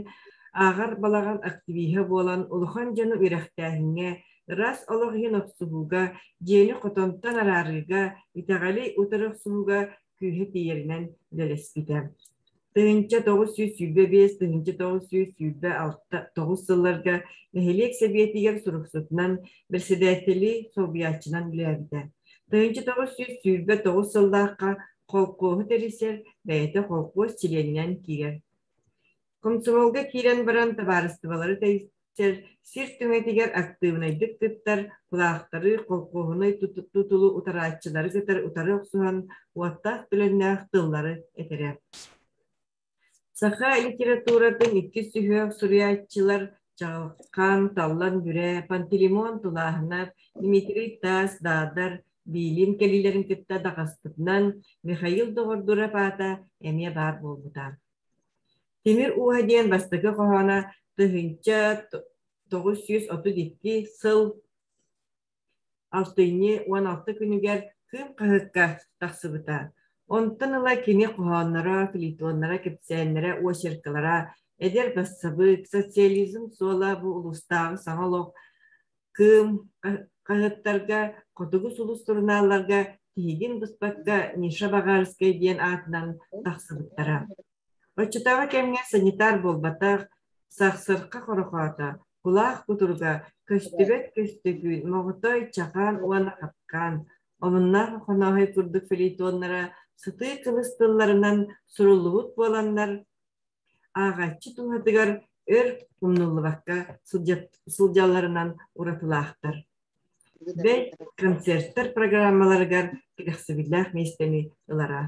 ааҕар балаҕан активиһа буолан улахан дьону үөрэхтээһиҥҥэ, ыраас олох иһин охсуһууга, дьиэни хотонтон араарыыга, итэҕэли утары охсуһууга күүһэ тиийэринэн үлэлэспитэ. 1925 1926 тоҕус сылларга нэһилиэк сэбиэтигэр суруксутунан, бэрэссэдээтэли солбуйааччынан үлэлээбитэ. 1929 сыллаахха холкуоһу тэрийсэр, бэйэтэ холкуос чилиэнинэн киирэр. Комсомолга киирэн баран табаарыстыбалары тэрийсэр, сир түҥэтигэр актыыбынайдык кыттар, кулаахтары, холкуоһунай тутулу утарааччылары кытары утары охсуһан, уоттаах төлөннөөх тыллары этэрэ. Саха литературатын иккис сүһүөх суруйааччылар Чаҕылхан, Таллан Бүрэ, Пантелеймон Тулааһынап, Дмитрий Таас, Даадар, Биилин кэлиилэрин кытта даҕаспытынан Михаил Доҕордуров аата эмиэ баар буолбута. Тимир ууһа диэн бастакы хоһооно 1932 сыл Алтынньы 16 күнүгэр Кыым хаһыакка тахсыбыта. Онтон ыла кини хоһоонноро, фельетоннара, кэпсээннэрэ, очеркалара «Эдэр бассабыык», «Социализм суола» бу улуустааҕы саҥа олох, «Кыым» хаһыаттарга, «Хотугу сулус» сурунаалларга тиһигин быспакка Миша Баҕарскай диэн аатынан тахсыбыттара. Оччотооҕу кэмҥэ санитар буолбатах, сахсырха хорохоото, кулаах кутуруга, көстүбэт көстөкүүн, моҕотой, чахаан уонна хапкаан, омуннаах Охонооһой курдук фельетоннара сытыы кылыс тылларынан суруллубут буоланнар, ааҕааччы туһатыгар өр умнуллубакка сылдьалларынан уратылаахтар. Бэл, концертар программаларыгар кэрэхсэбиллээх миэстэни ылара.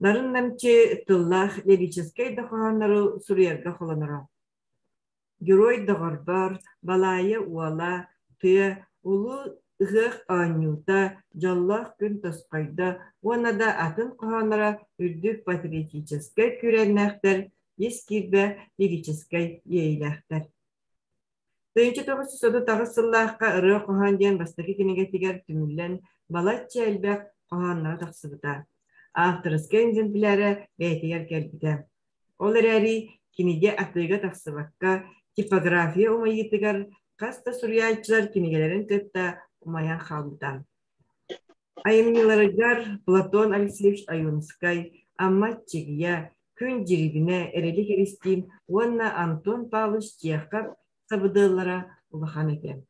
Нарын-намчы тыллаах лирическэй да хоһооннору суруйарга холоноро. Герой доҕорбор, Балаайа уола, Тыа, Улуу ыһыах оонньуута, Дьоллоох күн тосхойдо уонна да атын хоһоонноро үрдүк патриотическай күүрээннээхтэр, ис киирбэх лирическэй иэйиилээхтэр. 1938 сыллаахха Ырыа-хоһоон диэн бастакы кинигэтигэр түмүллэн балачча элбэх хоһоонноро тахсыбыта. Авторскай экземплярэ бэйэтигэр кэлбитэ. Ол эрээри кинигэ атыыга тахсыбакка, типография умайыытыгар хас да суруйааччылар кинигэлэрин кытта умайан хаалбыта. Айымньыларыгар Платон Алексеевич Ойуунускай, Амма Аччыгыйа, Күн Дьирибинэ, Эрэлик Эристиин уонна Антон Павлович Чехов сабыдыаллара улахан этэ.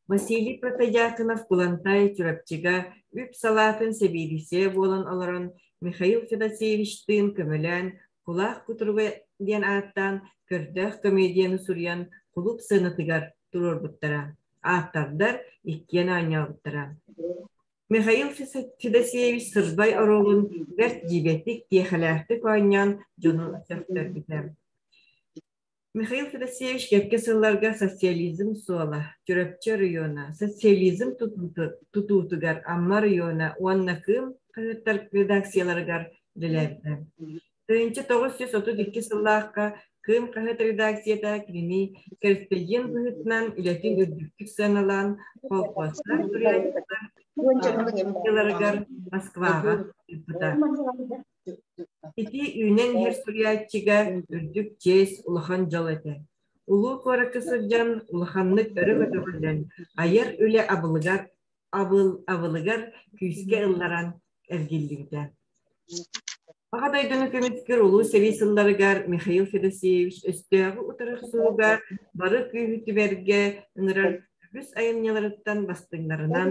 Василий Протодьяконов Кулантай Чурапчыга үп салаатын сэбиэдиссэйэ буолан олорон Михаил Федосеевичтыын көмөлөөн «Кулаах кутуруга» диэн ааттаан көрдөөх комедияны суруйан кулууп сыанатыгар туруорбуттара. Ааптардар иккиэн оонньообуттара. Михаил Федосеевич Сырбай оруолун бэрт дьиибэтик, тиэхэлээхтик оонньоон дьону сөхтөрбүтэ. Михаил Федосеевич кэккэ сылларга социализм суола, Чурапчы оройуона, социализм тутуутугар Амма оройуона уонна Кыым хаһыаттар редакцияларыгар үлэлээбитэ. 1932 сыллаахха Кыым хаһыат редакцията кинини кэрэспэдьиэн быһыытынан үлэтин үрдүктүк сыаналаан колхуостаах суруйааччылар Москваҕа ыыппыта. Ити үүнэн иһэр суруйааччыга үрдүк чиэс, улахан дьол этэ. Улуу куоракка сылдьан улаханнык өрө көтөҕүллэн, айар үлэ абылыгар абыл абылыгар күүскэ ылларан эргиллибитэ. Аҕа дойдуну көмүскүүр Улуу сэрии сылларыгар Михаил Федосеевич өстөөҕү утары охсуһууга бары күүһү түбэргэ ыҥырар үгүс айымньыларыттан бастыҥнарынан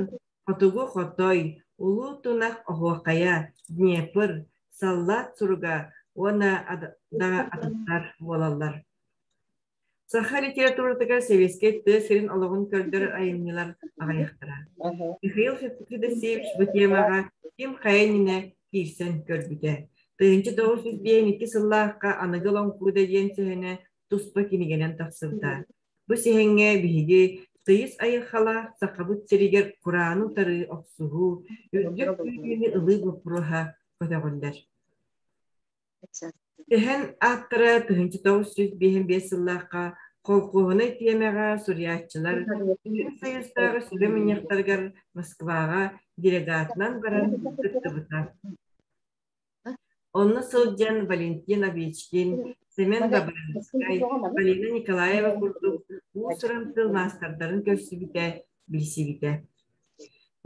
Хотугу Хотой, Улуу Тунах оһуохайа, Днепр, Саллаат суруга уонна да атыттар буолаллар. Саха литературатыгар сэбиэскэй тыа сирин олоҕун көрдөрөр айымньылар аҕыйахтара. Михаил Федосеевич бу темаҕа ким хайа иннинэ киирсэн көрбүтэ. 1952 сыллаахха Аныгы Лоҥкууда диэн сэһэнэ туспа кинигэнэн тахсыбыта. Бу сэһэҥҥэ биһиги Тыйыс айылҕалаах Сахабыт сиригэр курааны утары охсуһуу, үрдүк күүһүнү ылыы боппуруоһа көтөҕүллэр. Сэһэн ааптара 1955 сыллаахха колхуоһунай тиэмэҕэ суруйааччылар Бүтүн Союзтааҕы сүбэ мунньахтарыгар Москваҕа делегатынан баран кыттыбыта. Онно сылдьан Валентин Овечкин, Семен Добрынскай, Полина Николаева курдук уус-уран тыл маастардарын көрсүбүтэ, билсибитэ.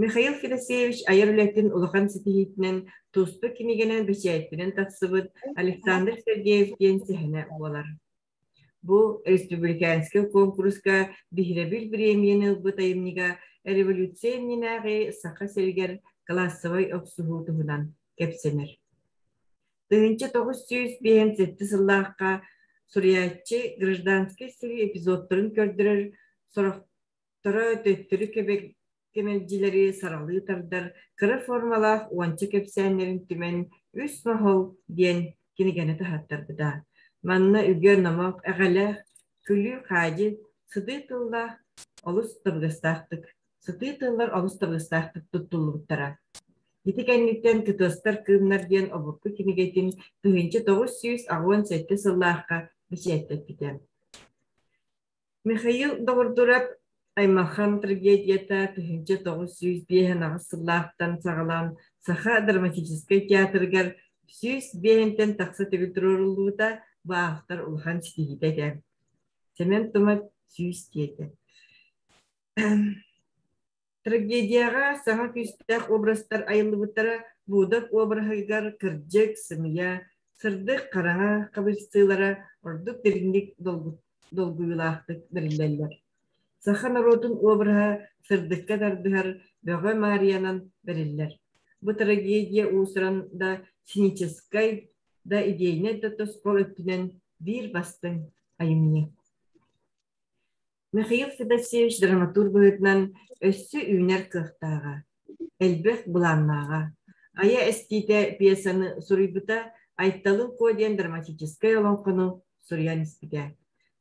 Михаил Федосеевич айар үлэтин улахан ситиһиитинэн туспа кинигэнэн бэчээттэнэн тахсыбыт Александр Сергеев диэн сэһэнэ буолар. Бу республиканскай куонкуруска биһирэбил бириэмийэни ылбыт айымньыга революция иннинээҕи Саха сиригэр классовай охсуһуу туһунан кэпсэнэр. 1957 сыллаахха суруйааччы гражданскай сэрии эпизодтарын көрдөрөр сорохторо төттөрү кэмэлдьилэри саралыы тардар кыра формалаах уонча кэпсээннэрин түмэн «Үс моһол» диэн кинигэни таһааттарбыта. Манна үгэ-номох, эҕэлээх, күлүү-хаадьы, сытыы тыллаах олус табыгастаахтык, сытыы тыллар олус табыгастаахтык туттуллубуттара. Ити кэнниттэн «Кытыастар кыымнар» диэн обургу кинигэтин 1987 сыллаахха бэчээттэппитэ. Михаил Доҕордурап аймалхан трагедията 1958 сыллаахтан саҕалаан Саха драматическай театрыгар 105-тэн тахса төгүл туруоруллубута бу автор улахан ситиһиитэ этэ. Сэмэн Тумат 100 диэтэ. Трагедияҕа саҥа күүстээх образтар айыллыбыттара Будок обраһыгар кырдьык, сымыйа, сырдык хараҥа хабырсыылара ордук дириҥник долгуйуулаахтык бэриллэллэр. Саха норуотун обраһа сырдыкка тардыһар Бөҕө Маарыйанан бэриллэр. Бу трагедия уус-уран да сценическай да идейнай да тосхол өттүнэн биир бастыҥ айымньы. Михаил Федосеевич драматург быһыытынан өссө үүнэр кыахтааҕа, элбэх былааннааҕа. Айа эстиитэ пьесаны суруйбута, Айталын Куо диэн драматическай олоҥхону суруйан испитэ.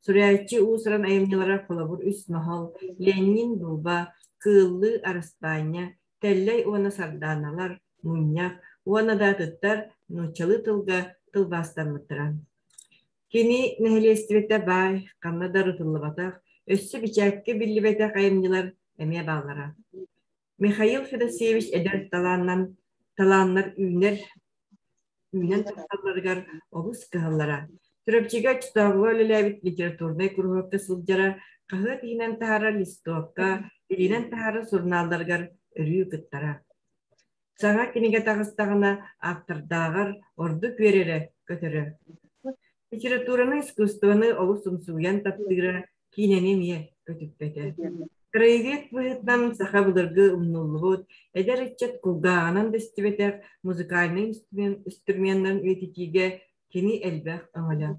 Суруйааччы уус-уран айымньылара холобур үс моһол, Ленин Дууба, Кыыллыы Араспаанньа, Тэллэй уонна Сардааналар, Мунньах уонна да атыттар нууччалыы тылга тылбаастаммыттара. Кини нэһилиэстибэтэ баай, ханна да ырытыллыбатах, өссө бэчээккэ биллибэтэх айымньылар эмиэ бааллара. Михаил Федосеевич эдэр талааннан талааннар үүнэр үүнэн тахсалларыгар олус кыһаллара. Чурапчыга оччотооҕуга үлэлээбит литературнай куруһуокка сылдьара, хаһыат иһинэн таһаарар листовка, илиинэн таһаарар сурунаалларыгар өрүү кыттара. Саҥа кинигэ таҕыстаҕына ааптардааҕар ордук үөрэрэ, көтөрө. Литератураны, искусствоны олус умсугуйан таптыыра, киинэни эмиэ көтүппэтэ. Краевед быһыытынан саха былыргы умнуллубут, эдэр ыччат кулгааҕынан да истибэтэх музыкальнай инструменнарын үйэтитиигэ кини элбэх өҥөлөөх.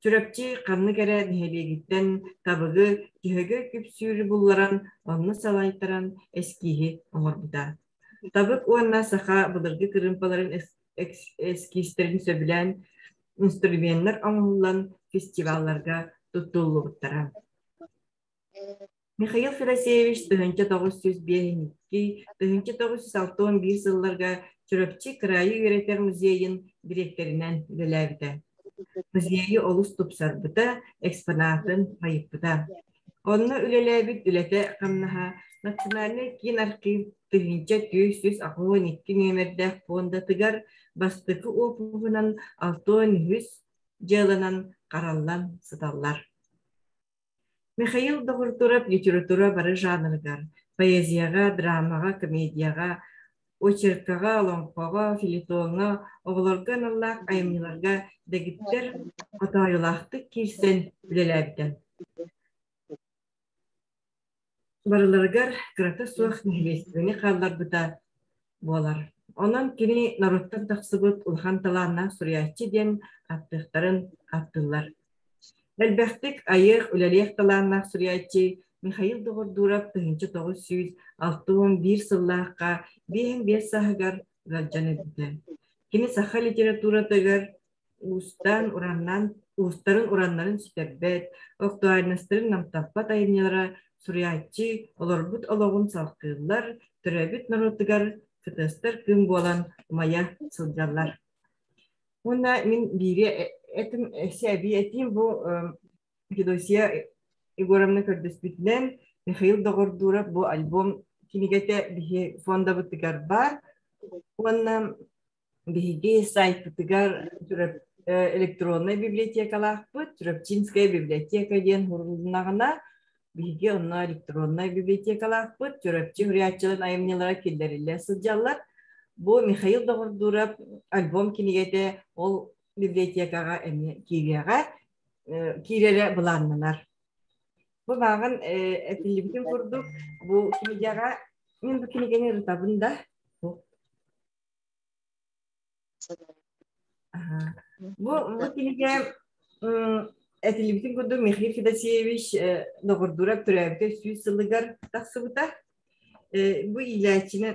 Чурапчы ханнык эрэ нэһилиэгиттэн табыгы, Дьөһөгөй күпсүүрү булларан, онно салайтаран эскииһи оҥорбута. Табык уонна саха былыргы кырыымпаларын эскизтэрин сөбүлээн инструменнар оҥоһуллан фестивалларга туттуллубуттара. Михаил Федосеевич 1952 1961 сылларга Чурапчы кыраайы үөрэтэр музейын дириэктэринэн үлэлээбитэ. Музейы олус тупсарбыта, экспонатын байыппыта. Онно үлэлээбит үлэтэ-хамнаһа Национальнай киин архив 1482 нүөмэрдээх пуондатыгар бастакы уопуһунан 63 дьыаланан хараллан сыталлар. Михаил Доҕордуров литература бары жанрыгар поэзияҕа, драмаҕа, комедияҕа, очеркаҕа, олоҥхоҕо, фельетоҥҥа, оҕолорго аналлаах айымньыларга дэгиттэр хотоойулаахтык киирсэн үлэлээбитэ. Барыларыгар кырата суох нэһилиэстибэни хаалларбыта буолар. Онон кини норуоттан тахсыбыт улахан талааннаах суруйааччы диэн ааттыахтарын ааттыыллар. Элбэхтик айыах, үлэлиэх талааннаах суруйааччы Михаил Доҕордуурап 1961 сыллаахха 55 сааһыгар ыалдьан өлбүтэ. Кини саха литературатыгар уустаан ураннаан уустарын ураннарын сүтэрбэт, актуальностарын намтаппат айымньылара суруйааччы олорбут олоҕун салҕыыллар, төрөөбүт норуотугар кытыастар күн буолан умайа сылдьаллар. Уонна мин биири этим, эбии этиим бу Федосия Егоровна көрдөспүтүнэн Михаил Доҕордуурап бу альбом кинигэтэ биһи фондабытыгар баар. Уонна биһиги сайтпытыгар электроннай библиотекалаахпыт, Чурапчинская библиотека диэн сурулуннаҕына, биһиги онно электроннай библиотекалаахпыт, Чурапчы суруйааччыларын айымньылара киллэриллэ сылдьаллар. Бу Михаил Доҕордуурап альбом кинигэтэ ол библиотекаҕа эмиэ киириэҕэ, киирэрэ былааннанар. Бу мааҕын этиллибитин курдук, бу кинигэҕэ, мин бу кинигэни ырытабын да, Бу бу кинигэ этиллибитин курдук Михаил Федосеевич Доҕордуурап төрөөбүтэ 100 сылыгар тахсыбыта. Бу иилээччинэн,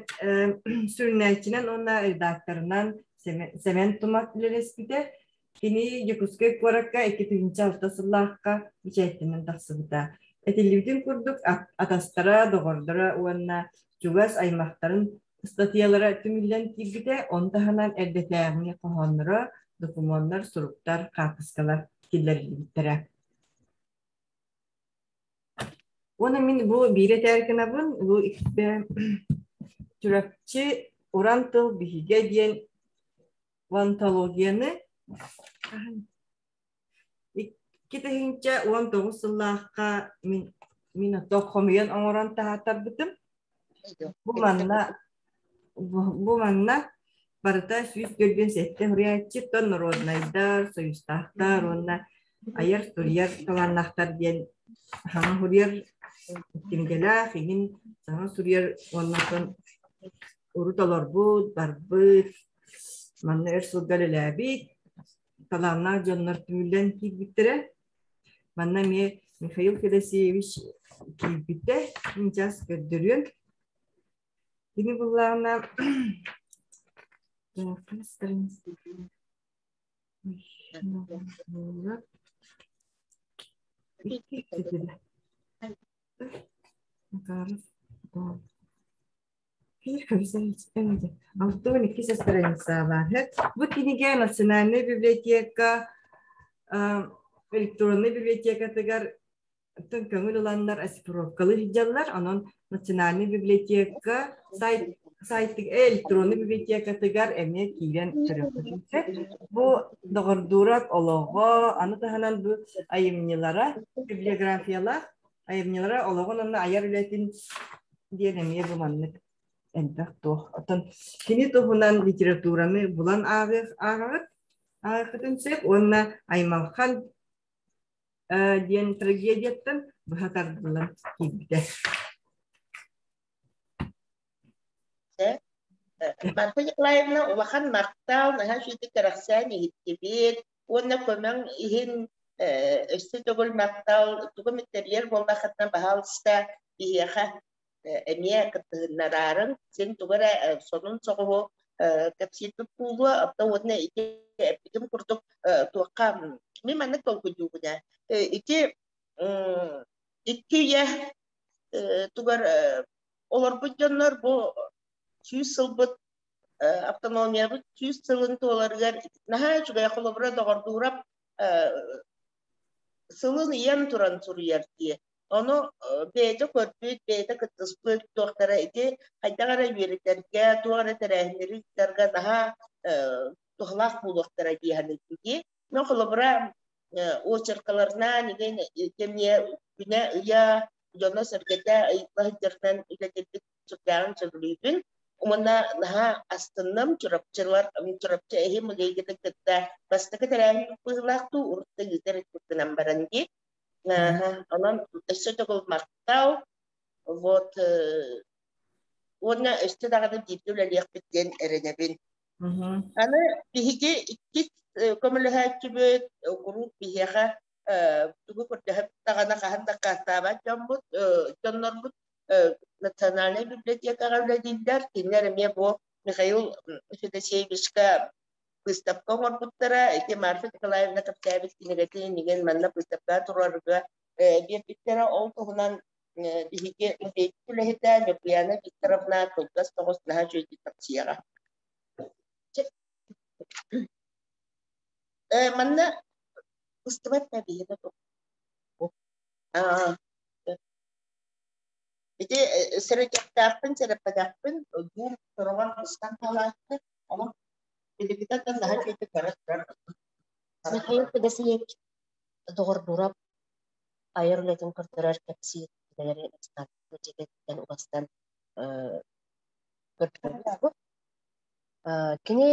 сүрүннээччинэн уонна редакторынан Сэмэн Тумат үлэлэспитэ. Кини Дьокуускай куоракка 2006 сыллаахха бэчээттэнэн тахсыбыта. Этиллибитин курдук, атастара, доҕордоро уонна чугас аймахтарын ыстатыйалара түмүллэн киирбитэ, ону таһынан эрдэтээҕи хоһоонноро, докумуоннар, суруктар, хаартыскалар киллэриллибиттэрэ. Уонна мин бу биир этээр гынабын, бу Чурапчы уран тыл биһигэ диэн антологияны 2019 сыллаахха мин мин ото хомуйан оҥорон таһааттарбытым. Бу манна бу манна барыта 147 суруйааччыттан народнайдар, союзтаахтар уонна айар суруйар талааннаахтар диэн саҥа суруйар кинигэлээх иһин саҥа суруйар уонна оттон урут олорбут, барбыт, манна өр сылга үлэлээбит талааннаах дьоннор түмүллэн киирбиттэрэ. Манна эмиэ Михаил Федосеевич киирбитэ, мин час көрдөрүөм. Кини буллаҕына Алтан иккис страницалаах. Бу кинигэ Национальнай библиотека электроннай библиотекатыгар көҥүл ыланнар оцифровкалыы сылдьаллар. Онон Национальнай библиотека сайт сайт электроннай библиотекатыгар эмиэ киирэн көрүөххүтүн сөп. Бу Доҕордуурап олоҕо, аны таһынан бу айымньылара, библиографиялаах айымньылара олоҕун уонна айар үлэтин диэн эмиэ бу маннык элбэх туох. Оттон кини туһунан литератураны булан ааҕыах ааҕаҕыт ааҕыаххытын сөп уонна Аймалхан диэн трагедияттан быһа тардыллан киирбитэ. Марфа Николаевна улахан махтал, наһаа үчүгэйдик кэрэхсээн иһиттибит уонна көмөҥ иһин өссө төгүл махтал, тугу эмит тэрийэр буоллаххытына баһаалыста биһиэхэ эмиэ кыттыһыннараарыҥ, син тугу эрэ сонун соҕуһу кэпсиирбит буолуо, оттон уонна ити эппитим курдук туохха мин маннык толкуйдуубун ээ ити икки үйэ тугар олорбут дьоннор бу 100 сылбыт автономиябыт 100 сылын туоларыгар наһаа үчүгэй холобура доҕордуурап сылын ыйан туран суруйар дии. Ону бэйэтэ көрбүт, бэйэтэ кыттыспыт туохтара ити хайдах эрэ үөрэтэргэ, туох эрэ тэрээһиннэри ыытарга наһаа туһалаах буолуохтара дии саныыбын дии. Ну, холобура, очеркаларынан игин кэмиэ күнэ ыйа дьоно-сэргэтэ ыйытла сылдьарынан үлэтирбит сүрдээҕин сөбүлүүбүн. Уонна наһаа астынным Чурапчылар Чурапчы эһи музейгытын кытта бастакы тэрээһин быһыылаах дуу урут да ыытар гынан баран дии. Онон өссө төгүл махтал. Вот уонна өссө даҕаны бииргэ үлэлиэхпит диэн эрэнэбин. Аны биһиги иккис көмөлөһөөччүбүт куруук биһиэхэ тугу көрдөһөп даҕаны хаһан да аккаастаабат дьоммут дьоннорбут Национальнай библиотекаҕа үлэлииллэр. Кинилэр эмиэ бу Михаил Федосеевичка выставка оҥорбуттара. Ити Марфа Николаевна кэпсээбит кинигэтин иннигин манна выставкаҕа туруорарга биэрбиттэрэ. Ол туһунан Биһиги музейбыт үлэһитэ Ньургуйаана Викторовна кылгас соҕус наһаа үчүгэйдик кэпсиэҕэ. Манна быстыбат да биһиги Ити сэрэйиэхтээхпин, сэрэппэтэхпин, дуу сороҕор быстан хаалааччы, онон билигитэ да наһаа үчүгэйдик бара турар. Михаил Федосеевич Доҕордуурап айар үлэтин көрдөрөр кэпсиир кинилэри дьиэтиттэн уластан көрдөрбүт. Кини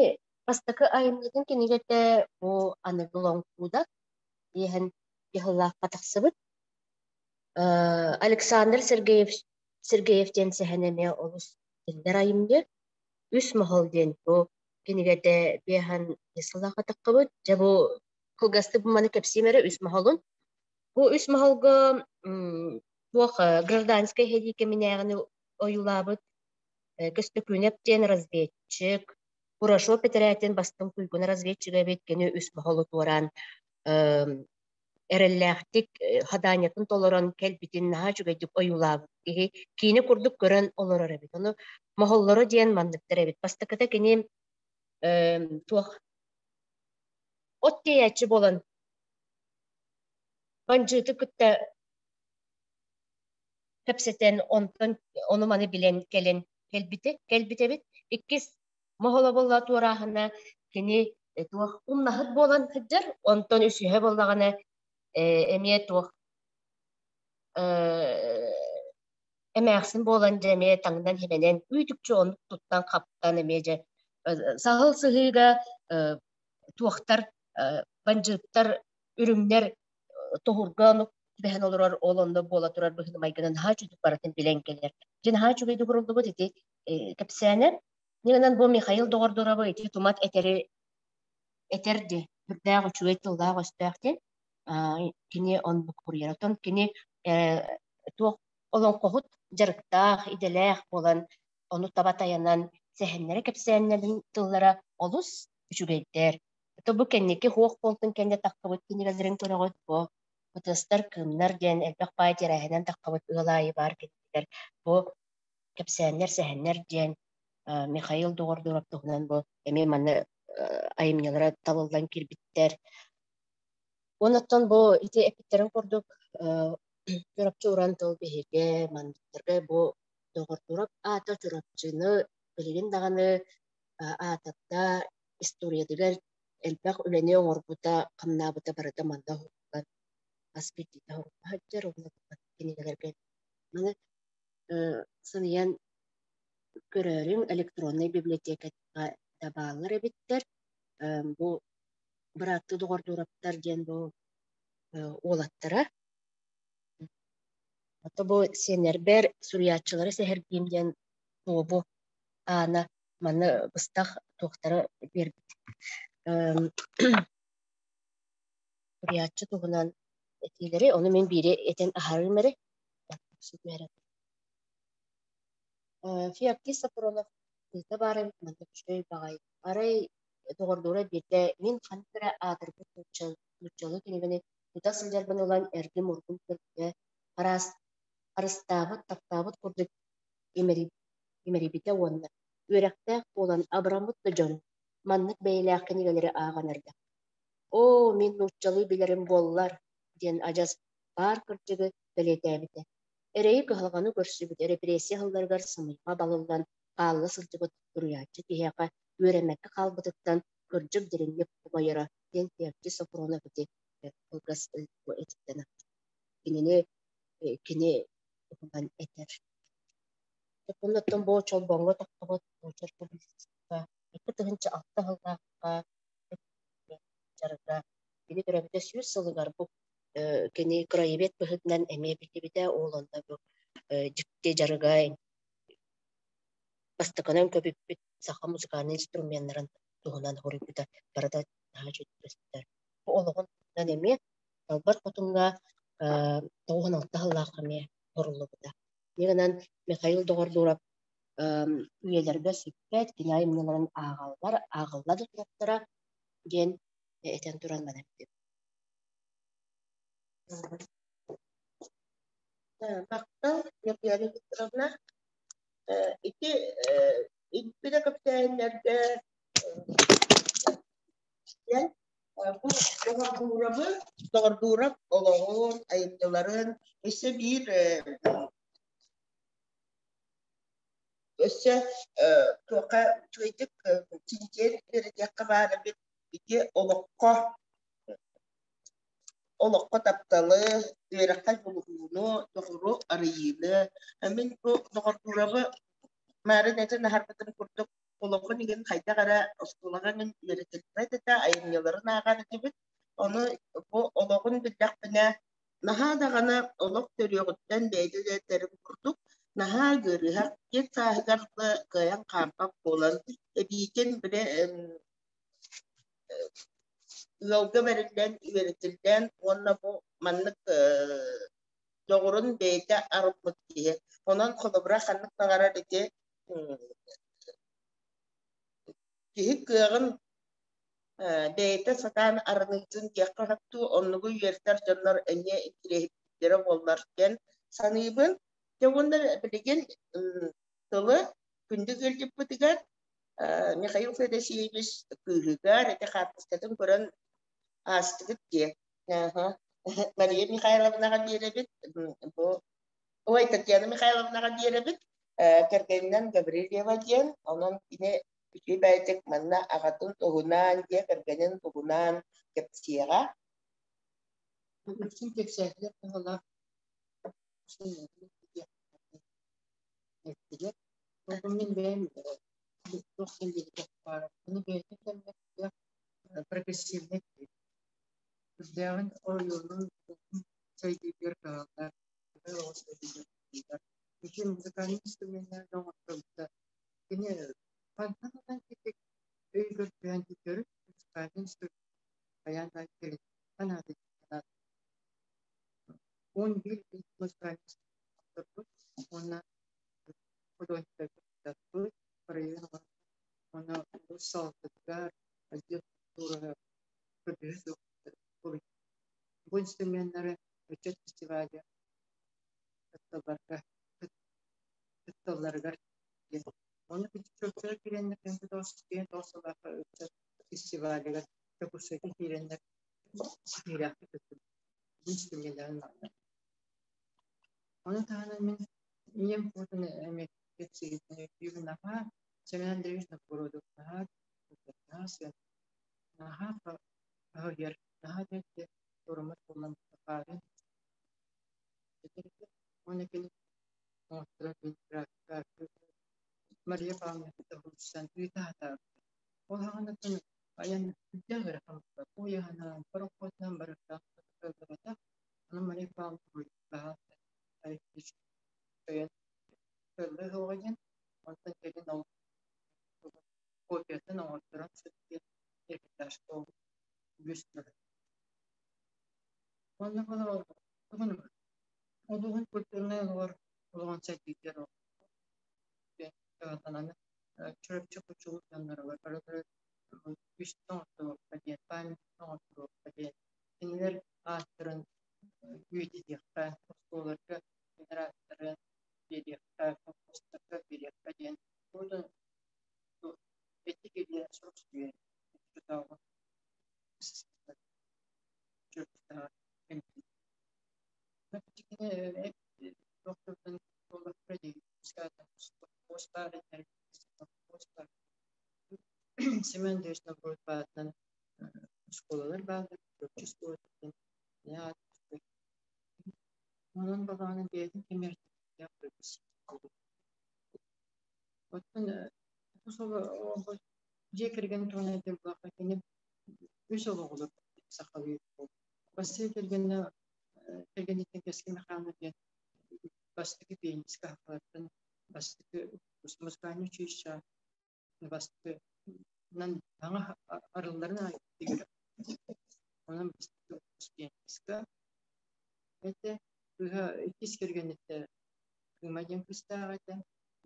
бастакы айымньытын кинигэтэ бу аныгы Лоҥкууда диэһэн дьаһаллаахха тахсыбыт. Александр Сергеев Сергеев диэн сэһэн эмиэ олус биллэр айымньы. Үс моһол диэн бу кинигэтэ биэһэн сыллаахха таххыбыт. Дьэ бу кылгастык маны кэпсиим эрэ үс моһолун. Бу үс моһолго туох гражданскай сэрии кэминээҕини ойуулаабыт Көстөкүүнэп диэн разведчик, Курашов этэрээтин бастыҥ туйгуна разведчига эбит, кини үс моһолу туораан эрэллээхтик хадаанньатын толорон кэлбитин наһаа үчүгэйдик ойуулаабыт киһи киинэ курдук көрөн олорор эбит. Ону моһоллоро диэн манныктар эбит. Бастакыта кини туох от тиэйээччи буолан бандьыыты кытта кэпсэтэн онтон ону-маны билэн кэлэн кэлбитэ кэлбит эбит. Иккис моһоло буолла туорааһына кини туох умнаһыт буолан сылдьар, онтон үсүһэ буоллаҕына эмиэ туох эмээхсин буолан дьэ эмиэ таҥнан химэнэн үүтүкчү оннук туттан хаптан эмиэ дьэ саһыл сыһыыга туохтар бандьыыттар үрүҥнэр тоһурга оннук түбэһэн олорор ол онно буола турар быһыыны майгыны наһаа үчүгэй барытын билэн кэлэр. Дьэ наһаа үчүгэйдик уруллубут ити кэпсээнэ. Ньыгынан бу Михаил Доҕордуровы ити тумат этэри этэр ди үрдээх үчүгэй тыллаах өстөөх диэн кини оннук суруйар. Оттон кини туох олоҥхоһут дьарыктаах, идэлээх буолан ону таба тайанан сэһэннэрэ кэпсээннэрин тыллара олус үчүгэйдэр. То бу кэнники хуох буолтун кэннэ таххыбыт кинигэлэрин көрөҕүт бу Ытыстар кыымнар диэн элбэх баай тэрээһинэн таххыбыт ыал аайы баар кинигэлэр бу кэпсээннэр, сэһэннэр диэн Михаил Доҕордуурап туһунан бу эмиэ манна айымньылара талыллан киирбиттэр. Оннуттан бу ити эппиттэрин курдук Чурапчы уран тыл биһигэ манныктарга бу Доҕордуурап аата Чурапчыны билигин даҕаны аатырда историятыгар элбэх үлэни оҥорбута, хамнаабыта барыта манна уһуллан хас биирдиитэ уһулла сылдьар уонна кинигэлэргэ маны сыныйан көрөөрүҥ электроннай библиотекаҕа да бааллар эбиттэр. Бу бырааттыы Доҕордуураптар диэн бу уолаттара. Ото бу сиэннэрбэр суруйааччылары сэһэргиим диэн туобу Аана манна быстах туохтара биэрбит. Суруйааччы туһунан этиилэри, ону мин биири этэн аһарыым эрэ. Феоктист Сапронов тыыта баар эбит, манна үчүгэй баҕайы. Арай доҕордуура биирдэ мин ханнык эрэ аатырбыт нууччалыы кинигэни тута сылдьарбын ылан эргим-ургум көрбүтэ, харыстаабыт, таптаабыт курдук имэрийбитэ уонна үөрэхтээх буолан абыраммыт да дьон маннык бэйэлээх кинигэлэри ааҕан эрдэхпит. Оо, мин нууччалыы билэрим буоллар диэн адьас баар кырдьыгы бэлиэтээбитэ. Эрэйи-кыһалҕаны көрсүбүт, репрессия сылларыгар сымыйаҕа балыллан хаалла сылдьыбыт суруйааччы киһиэхэ үөрэммэккэ хаалбытыттан кырдьык дириҥник хомойоро диэн Феоктист Софронов ити кылгас этиттэн кинини кини туһунан этэр. Оннуттан бу Чолбоҥҥо тохтобут буочар публицистика 2006 сыллаахха дьарыга кини төрөөбүтэ 100 сылыгар бу кини краевед быһыытынан эмиэ биллибитэ ол онно бу дьикти дьарыга бастакынан көбүппүт саха музыкальнай инструменнарын туһунан хоруйбута барыта наһаа үчүгэй көстөр. Бу олоҕун туһунан эмиэ Далбар Хотуҥҥа 96 сыллаахха эмиэ хоруллубута. Инньэ Михаил Доҕордуурап үйэлэргэ сүппэт кини айымньыларын ааҕаллар, ааҕылла да тураттара диэн этэн туран манан эттим. Махтал, Ньургуйаана Викторовна. Ити илпитэ кэпсээһиннэргэ бу доҕордуурабы, доҕордуурап олоҕун, айымньыларын өссө биир өссө туохха үчүгэйдик чинчийэн үөрэтиэххэ баар эбит ити олоххо олоххо тапталы, үөрэххэ дьулуһууну, дьоҕуру арыйыыны. Мин бу доҕордуурабы Маарын этэн аһарбытым курдук олоххун игин хайдах эрэ оскуолаҕа мин үөрэтиллибэт этэ, айымньыларын ааҕар этибит. Ону бу олоҕун биллэхпинэ наһаа даҕаны олох төрүөҕүттэн бэйэтэ да этэрин курдук наһаа ыарыһах, киэҥ сааһыгар да кыайан хаампат буолан, эбиитин били ыалга бэриллэн, үөрэтиллэн уонна бу маннык дьоҕурун бэйэтэ арыппыт киһи. Онон холобура ханнык баҕарар ити киһи кыаҕын бэйэтэ сатаан арыныытын диэххэ сөп дуу, оннугу үөрэтэр дьоннор эмиэ интириэһиргиирдэрэ буоллар диэн саныыбын. Дьэ уонна билигин тылы күндү ыалдьыппытыгар Михаил Федосеевич кыыһыгар ити хаартыскатын көрөн аастыгыт дии. Мария Михайловнаҕа биэрэбит. Бу ой Татьяна Михайловнаҕа биэрэбит. Кэргэнинэн Гаврильева диэн. Онон кини үчүгэй бэйэтик манна аҕатын туһунан, дьиэ кэргэнин туһунан кэпсиэҕэ. Үксүн кэпсээтилэр туһалаах эттилэр. Ол мин бэйэм туох кэллиэбитэх баара. Кини бэйэтин кэмнэригэр прогрессивнай үрдээҕин оройуонун сайдыытыгар кыһаллар, оҕо сайдыытыгар Ити музыкальнай инструменнары оҥотторбута. Кини хантан ылан кэлбит өйүгэр түһэн төрүт музыкальнай инструмент хайаан да кэлин санаата 11 музыкальный инструмент уонна художниктарбыт проект уонна улуус салалтатыгар отдел культуры бу инструменнары ыччат фестиваля кытталларга кытталларыгар диэн. Ону чопчулар киирэннэр тоҕус сыллаахха ыччат фестивалыгар Дьокуускайга киирэннэр ситиһиилээхтик кыттыбыт. Бу инструменнарын ылаллар. Ону таһынан мин ийэм фотоны эмиэ кэпсиирбин өйдүүбүн наһаа Семен Андреевич Новгородов наһаа наһаа сыан наһаа аһыйар наһаа да тураммат буолан хаарын уонна кини оҥотторор Мария Павловна кытта ыыта сатаабыта. Ол саҕанаттан айан сүрдээх ыарахан буолла. Поеһынан, пароходунан барыахтаах кыаллыбатах. Ону Мария Павловна кыайан кыаллыа суоҕа диэн, онтон кэлин ол копиятын оҥотторон сыт диэн Эрмитажка үгүс турар. Онно улууһун культурнай олоҕор олоҕун сайдыытыгар Чурапчы хочулуу дьонноругар барылары үстэ оҥотторуохха диэн, памятник оҥотторуохха диэн, кинилэр ааттарын үйэтитиэххэ, оскуолаларга кинилэр ааттарын биэриэххэ, колхозтарга биэриэххэ диэн эти кириэн сурук суруйар оччотооҕу Семен Андреевич Новгород баатынан оскуолалар бааллар, Чурапчы оскуолатыттан Онон баҕаҕына бэйэтин кэмигэр Оттон дьиэ кэргэн туһунан этэр буоллахха, кини үс оҕолор сахалыы Бастакы кэргэнэ кэргэниттэн Кэскил Михайловна диэн бастакы пианистка сахалартан бастакы музыкальнай училище бастакынан саҥа арылларын аайы Онон бастакы пианистка этэ. Кыыһа иккис кэргэниттэн Кыыма диэн кыыстаах этэ.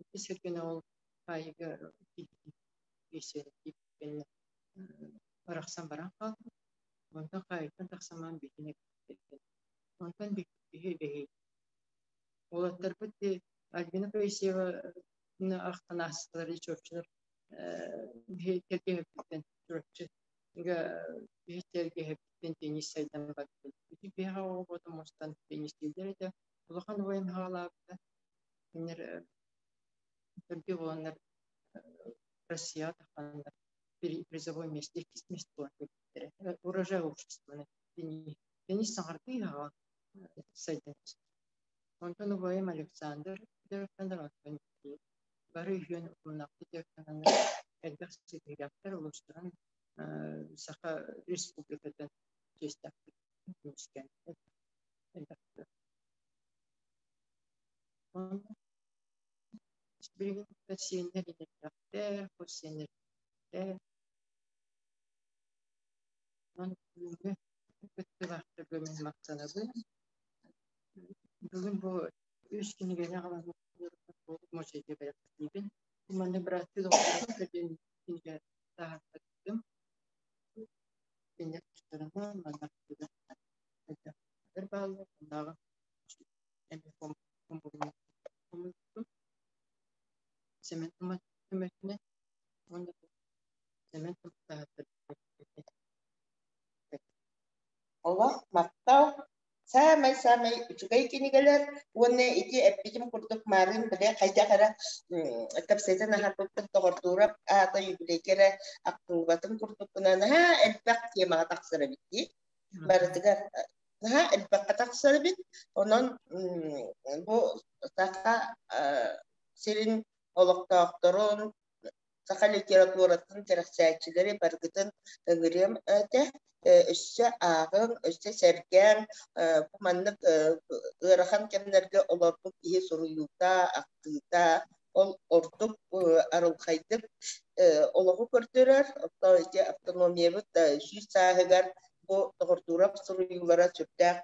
Иккис кэргэнэ ол хаайыыга кэннэ арахсан баран хаалбыт. Онтон хаайыыттан тахсан баран биһигини кэргэн. Онтон биһи бэһи. Моисеева ахтан аастылар чурапчылар биһи Чурапчы биһи тэлгэһэбиттэн теннис сайдан барбыт. Ити биһиэхэ оҕо мустан теннистииллэр этэ. Улахан убайым хаалаабыта. Кинилэр төрдү буоланнар Россияҕа тахханнар призовой место, иккис место буолан кэлбиттэрэ. Урожай обществоны теннис саҥардыы аҕа сайдан Онтон убайым Александр дьарыктанар, онтон бары үһүөн утумнаахтык дьарыктананнар элбэх ситиһиилээхтэр, улуустарын Саха Республикатын чиэстээхтик көмүскээн элбэхтэр. Билигин сиэннэр инэллэхтэр, хос сиэннэрдэр. Онон бүгүҥҥү кыттыылаахтарга мин махтанабын. Бүгүн бу үс кинигэни аҕалан музейга бэлэхтиибин. Манна бырааттыы доҕотторго диэн кинигэ таһаартардым. Кинилэр тустарынан манна бааллар. Оннооҕу эмиэ хомуйбутум. Сэмэн көмөтүнэн уонна Сэмэн таһаартарбыт. Олох махтал Саамай-саамай үчүгэй кинигэлэр уонна ити эппитим курдук маарыын бile хайдах эрэ кэпсэтэн аһарбыппыт доҕордуурап аата юбилейга эрэ ахтыллыбатын курдукпуна наһаа элбэх темаҕа тахсар эбит дии. Барытыгар наһаа элбэххэ тахсар эбит. Онон бу саха сирин олохтоохторун саха литературатын кэрэхсээччилэри барыгытын ыҥырыам этэ. Өссө ааҕыҥ, өссө сэргээҥ, бу маннык ыарахан кэмнэргэ олорбут киһи суруйуута, ахтыыта, ол ордук арылхайдык олоҕу көрдөрөр. Оттон ити автономиябыт 100 сааһыгар бу Доҕордуурап суруйуулара сүрдээх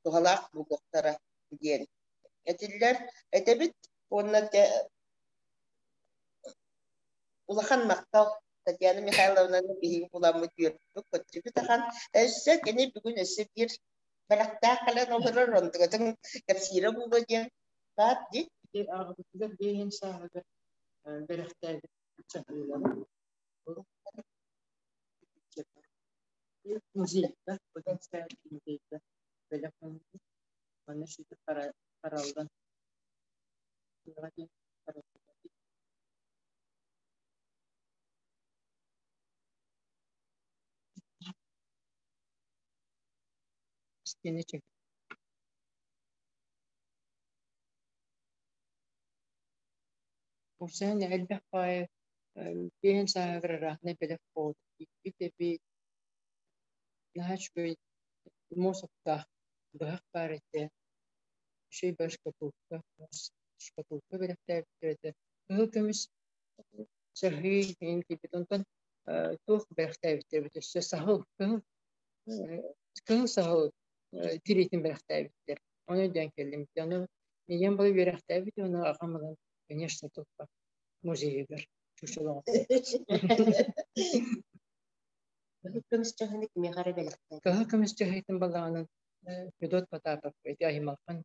туһалаах буолуохтара диэн этиллэр. Этэбит уонна Улахан махтал Татьяна Михайловнаны биһиги буламмыт үөрбүт көттүбүт ахан. Өссө кини бүгүн өссө биир бэлэхтээх кэлэн олорор, онтугатын кэпсиирэ буолуо диэн баар дии. Аҕабытыгар биэһин сааһыгар бэлэхтээбит чаһыылара музейга, музейга бэлэх манна сүтүк хараллан Урсаан элбэх баайы биэһин сааһыгар ыраахнай бэлэх буолбут ииппит эбит, наһаа үчүгэй муос оттоох быһах баар этэ, үчүгэй баар шкатулка, шкатулка бэлэхтээбиттэр этэ. Кыһыл көмүс чаһыы иһин киирбит. Онтон туох бэлэхтээбиттэр эбит өссө саһыл, кыһыл кыһыл саһыл тириитин бэлэхтээбиттэр. Ону өйдөөн кэллим. Ону ийэм балай үөрэхтээбит, ону аҕам ылан, конечно, туппа музейыгар чучелоҕо. Кыһыл көмүс чаһыны кимиэхэ эрэ бэлэхтээбит. Кыһыл көмүс чаһыытын балаҕанын Федот Потапов ити Аймалхан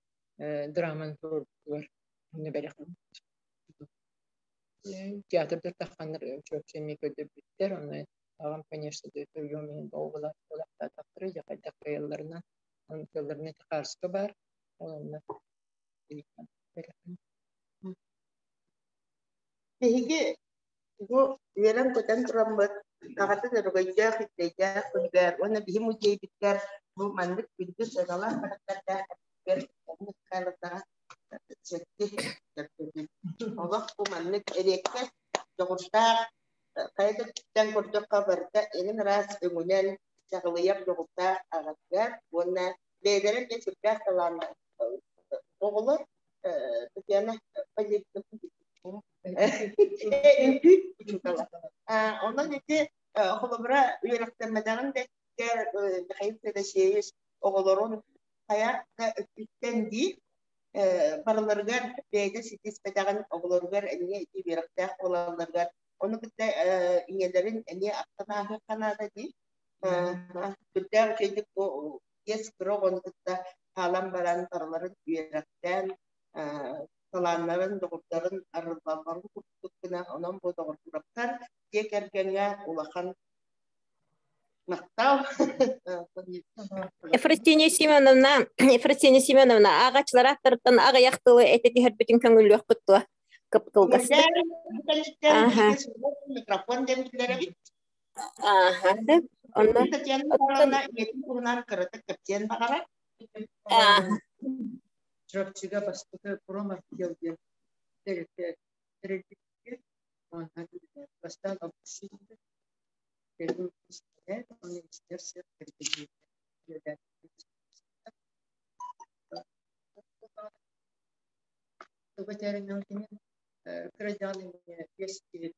драманы туруорбутугар онно бэлэх Театрдар тахханнар чуопчу эмиэ көрдөрбүттэр, онно аҕам, конечно, прием иһин оҕолоохтоотохторо, дьэ хайдах кыайалларынан, ону кыалларынан ити хаарыска баар, ол онно Биһиги бу үөрэн-көтөн тураммыт, аҕатын өрөгөйдөөх, үчүгэйдээх күнүгэр уонна биһи музейбитигэр бу маннык күндү сыаналаах харахтардаах Михайловнаҕа Олох бу маннык эриэккэс дьоҕурдаах хайа да өттүттэн көрдөххө барыта эҥин араас өҥүнэн чаҕылыйар дьоҕурдаах аҕатыгар уонна бэйэлэрэ эмиэ сүрдээх талааннаах оҕолор Татьяна Валерьевна үҥкүү учуутала. Онон ити холобура үөрэхтэммэтэҕин да Михаил Федосеевич оҕолорун хайа да өттүттэн дии барыларыгар бэйэтэ ситиспэтэҕин оҕолоругар эмиэ ити үөрэхтээх буолалларыгар ону кытта ийэлэрин эмиэ ахтан ааһыахха наада дии. Сүрдээх үчүгэйдик бу биэс кыра оҕону кытта хаалан баран барыларын үөрэхтээн. талааннарын, доҕордорун арыллалларын курдук гына, онон бу доҕордураптар дьиэ кэргэҥҥэ улахан махтал. Ефросинья Семеновна, Ефросинья Семеновна, ааҕааччылар ааттарыттан аҕыйах тылы этэ түһэрбитин көҥүллүөхпүт дуо? Кып-кылгастык. Микрофон диэн биллэрэбит. Ааха. Онно Татьяна Михайловна ийэтин туһунан кыратык кэпсиэн баҕарар. Чурапчыга бастакы промартел диэн тэрилтэ тэрилбит. Онно бастаан обучение кэлин истэр, оны истэр сир тэрилтэ. Туга тэринэн кини кырадьаан биэс киһи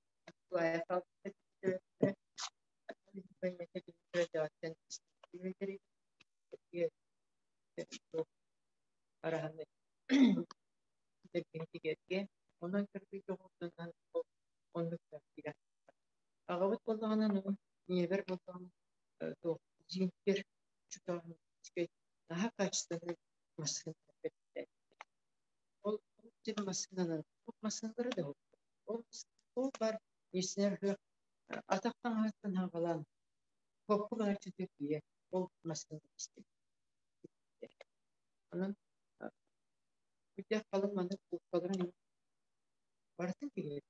Онон Аҕабыт буоллаҕына ийэбэр буоллаҕына туох дьиҥкир наһаа качественный массыына Ол массыынанан массыыналары да ол ол бар Иисинэр ыһыах атах таҥаһыттан аҕалан хоппу гына тиийэ ол массыына истибит. Онон бүтээх халыҥ маннык кууккаларын барытын киһи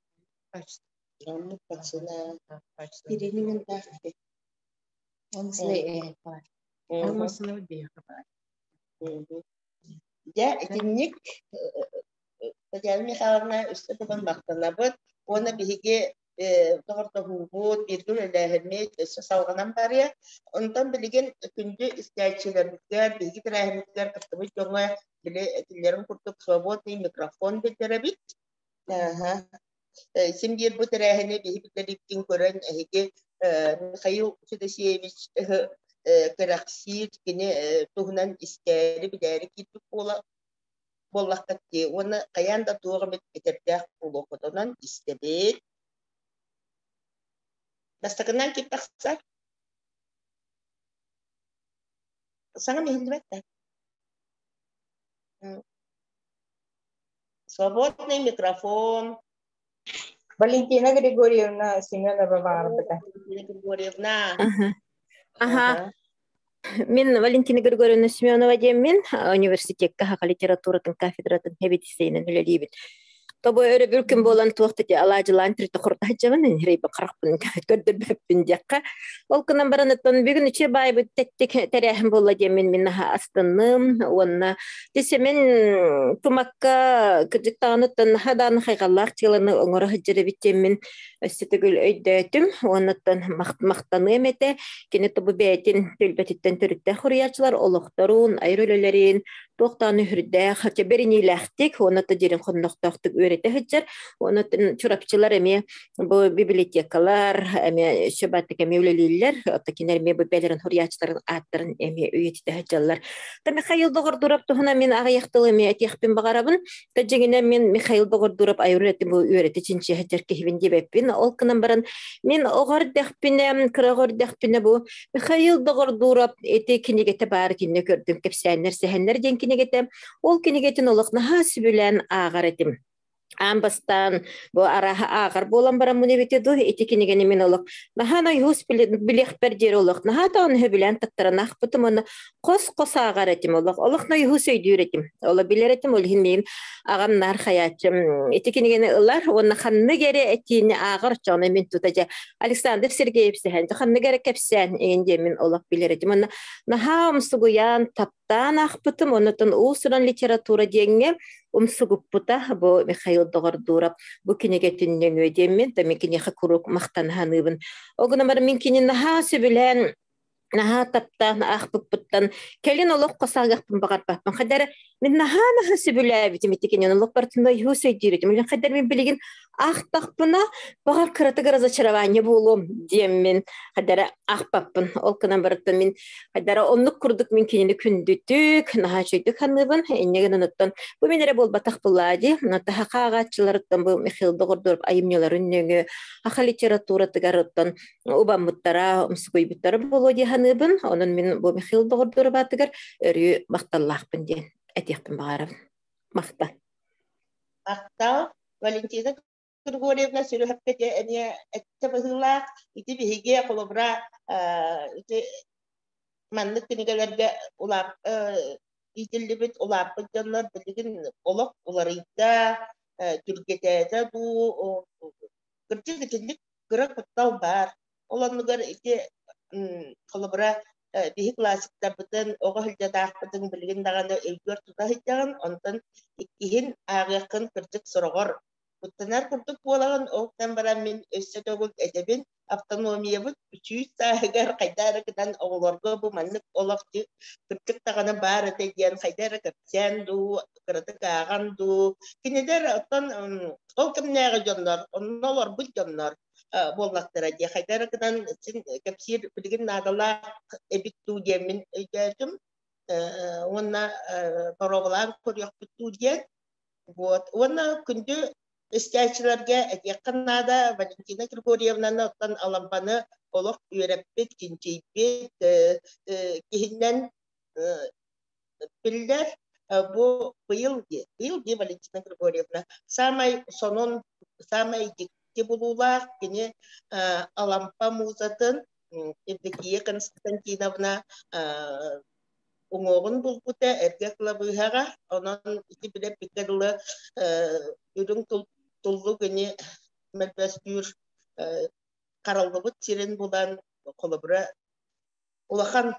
Оннук пацана Ирина Ол массыына биһиэхэ баар. Дьэ, итинник Татьяна Михайловна өссө тылын махтанабыт уонна биһиги доҕордоһуубут, бииргэ үлэлээһиммит өссө салҕанан барыа. Онтон билигин күндү истээччилэрбитигэр, биһиги тэрээһиммитигэр кыттыбыт дьоҥҥо били этиллэрин курдук свободный микрофон биллэрэбит. Син биир бу тэрээһини биһи биллэриибитин көрөн эһиги Михаил Федосеевич кэрэхсиир кини туһунан истээри билээри киирбит буола буоллаххыт дии уонна хайаан да туох эмит этэрдээх буолуоххут онон истэбит. Бастакынан ким тахсар? Саҥам иһиллибэт да? Свободный микрофон. Валентина Григорьевна Семенова баҕарбыта. Валентина Григорьевна. Аха. Мин Валентина Григорьевна Семенова диэммин университекка саха литературатын кафедратын сэбиэдиссэйинэн үлэлиибин. Тобо өрөбүл күн буолан туох да алаадьылаан түртэ хуртаһыдьабын инһирейбин харахпын көрдөрбөппүн диэххэ. Ол гынан баран оттон бүгүн үчү баайбыт тэттик тэрээһин буолла диэммин мин наһаа астынным уонна Тисэмин тумакка кырдьыктаҕыныттан наһаа даҕаны хайҕаллаах дьыаланы оҥоро сылдьар эбит диэммин өссө төгүл өйдөөтүм уоннаттан махтаныам этэ. Кини тобу бэйэтин түөлбэтиттэн төрүттээх суруйааччылар олохторун, айар үлэлэрин туох даҕаны үрдээх, бэриниилээхтик уонна дириҥ хоннохтоохтук үөрэтэ сылдьар. Уонна чурапчылар эмиэ бу библиотекалар эмиэ сөбаттык эмиэ үлэлииллэр. Оттон кинилэр эмиэ бу бэйэлэрин суруйааччыларын ааттарын эмиэ үйэтитэ сылдьаллар. Та Михаил Доҕордуров туһунан мин аҕыйах тыл эмиэ этиэхпин баҕарабын. Та дьиҥинэн мин Михаил Доҕордуров айар үлэтин бу үөрэтэ чинчийэ сылдьар киһибин диэбэппин. Ол гынан баран мин оҕо эрдэхпинэ, кыра оҕо эрдэхпинэ бу Михаил Доҕордуров ити кинигэтэ баар кинини көрдүм кэпсээннэр сэһэннэр диэн кинигэтэ. Ол кинигэтин олох наһаа сөбүлээн ааҕар этим. Аан бастаан бу арааһа ааҕар буолан бараммын эбитэ дуу, ити кинигэни мин олох наһаа нойуус билиэхпэр диэри олох наһаа даҕаны сөбүлээн таттаран аахпытым уонна хос-хос ааҕар этим олох олох нойуус өйдүүр этим. Оло билэр этим, ол иһин миигин аҕам наар хайааччым ити кинигэни ылар уонна ханнык эрэ этиини ааҕар оччоҕуна мин тута дьэ Александр Сергеев сэһэн дьэ ханнык эрэ кэпсээн эҥин диэн мин олох билэр этим уонна наһаа умсугуйан таптаан аахпытым оннуттан уус-уран литература диэҥҥэ умсугуппута бу Михаил Доҕордуурап бу кинигэтин нөҥүө диэммин да мин киниэхэ куруук махтана саныыбын. Ол гынан баран мин кини наһаа сөбүлээн наһаа таптаан аахпыппыттан кэлин олох хосаагахпын баҕарбаппын. Хайдара мин наһаа наһаа сөбүлээбитим ити кинини олох барытын ойуу сөйдүүр этим. Хайдар мин билигин аахтахпына баҕар кыратык разочарование буолуом диэммин хайдара аахпаппын. Ол гынан барыттан мин хайдара оннук курдук мин кинини күндүтүк, наһаа үчүгдүк саныыбын. Инньэ гынан оттон бу мин эрэ буолбатах булаа дии. Таһа ааҕааччыларыттан бу Михаил Доҕордуоров айымньыларын нөҥүө саха литературатыгар оттон убаммыттара, умсугуйбуттара буолуо дии саныыбын. Онон мин бу Михаил Доҕордуоров аатыгар өрүү махталлаахпын диэн этиэхпин баҕарабын. Махтал. Махтал. Валентина Григорьевна сүрүһэпкэ эмиэ эттэ быһыылаах. Ити биһиги холобура ити маннык кинигэлэргэ улаап иитиллибит улааппыт дьоннор билигин олох уларыйда, түргэтээтэ дуу, кырдьык итинник кыра куттал баар. Ол оннугар ити холобура биһи классиктарбытын оҕо сылдьатаахпытын билигин даҕаны өйгөр тута сылдьаҕын, онтон иккиһин ааҕыаххын кырдьык сороҕор куттанар курдук буолаҕын. Ол гынан баран мин өссө төгүл этэбин, автономиябыт үчүүс сааһыгар хайда эрэ гынан оҕолорго бу маннык олох кырдьык даҕаны баар этэ диэн хайда эрэ кэпсээн дуу, кыратык ааҕан дуу. Кинилэр оттон ол кэмнээҕи дьоннор, онно олорбут дьоннор буоллахтара дии. Хайда эрэ гынан син кэпсиир билигин наадалаах эбит дуу диэммин өйдөөтүм. Уонна боруобалаан көрүөхпүт дуу диэн. Вот. Уонна күндү истээччилэргэ этиэххэ наада, Валентина Григорьевнаны оттон Алампаны олох үөрэппит, чинчийбит киһинэн биллэр. Бу быйыл дии, быйыл дии Валентина Григорьевна саамай сонун, саамай дьикти булуулаах кини Алампа музатын Евдокия Константиновна уҥуоҕун булбута эргэ кылабыыһаҕа. Онон ити билэппиккэ дылы үрүҥ туллук ини мөлбөстүүр хараллыбыт сирин булан холобура улахан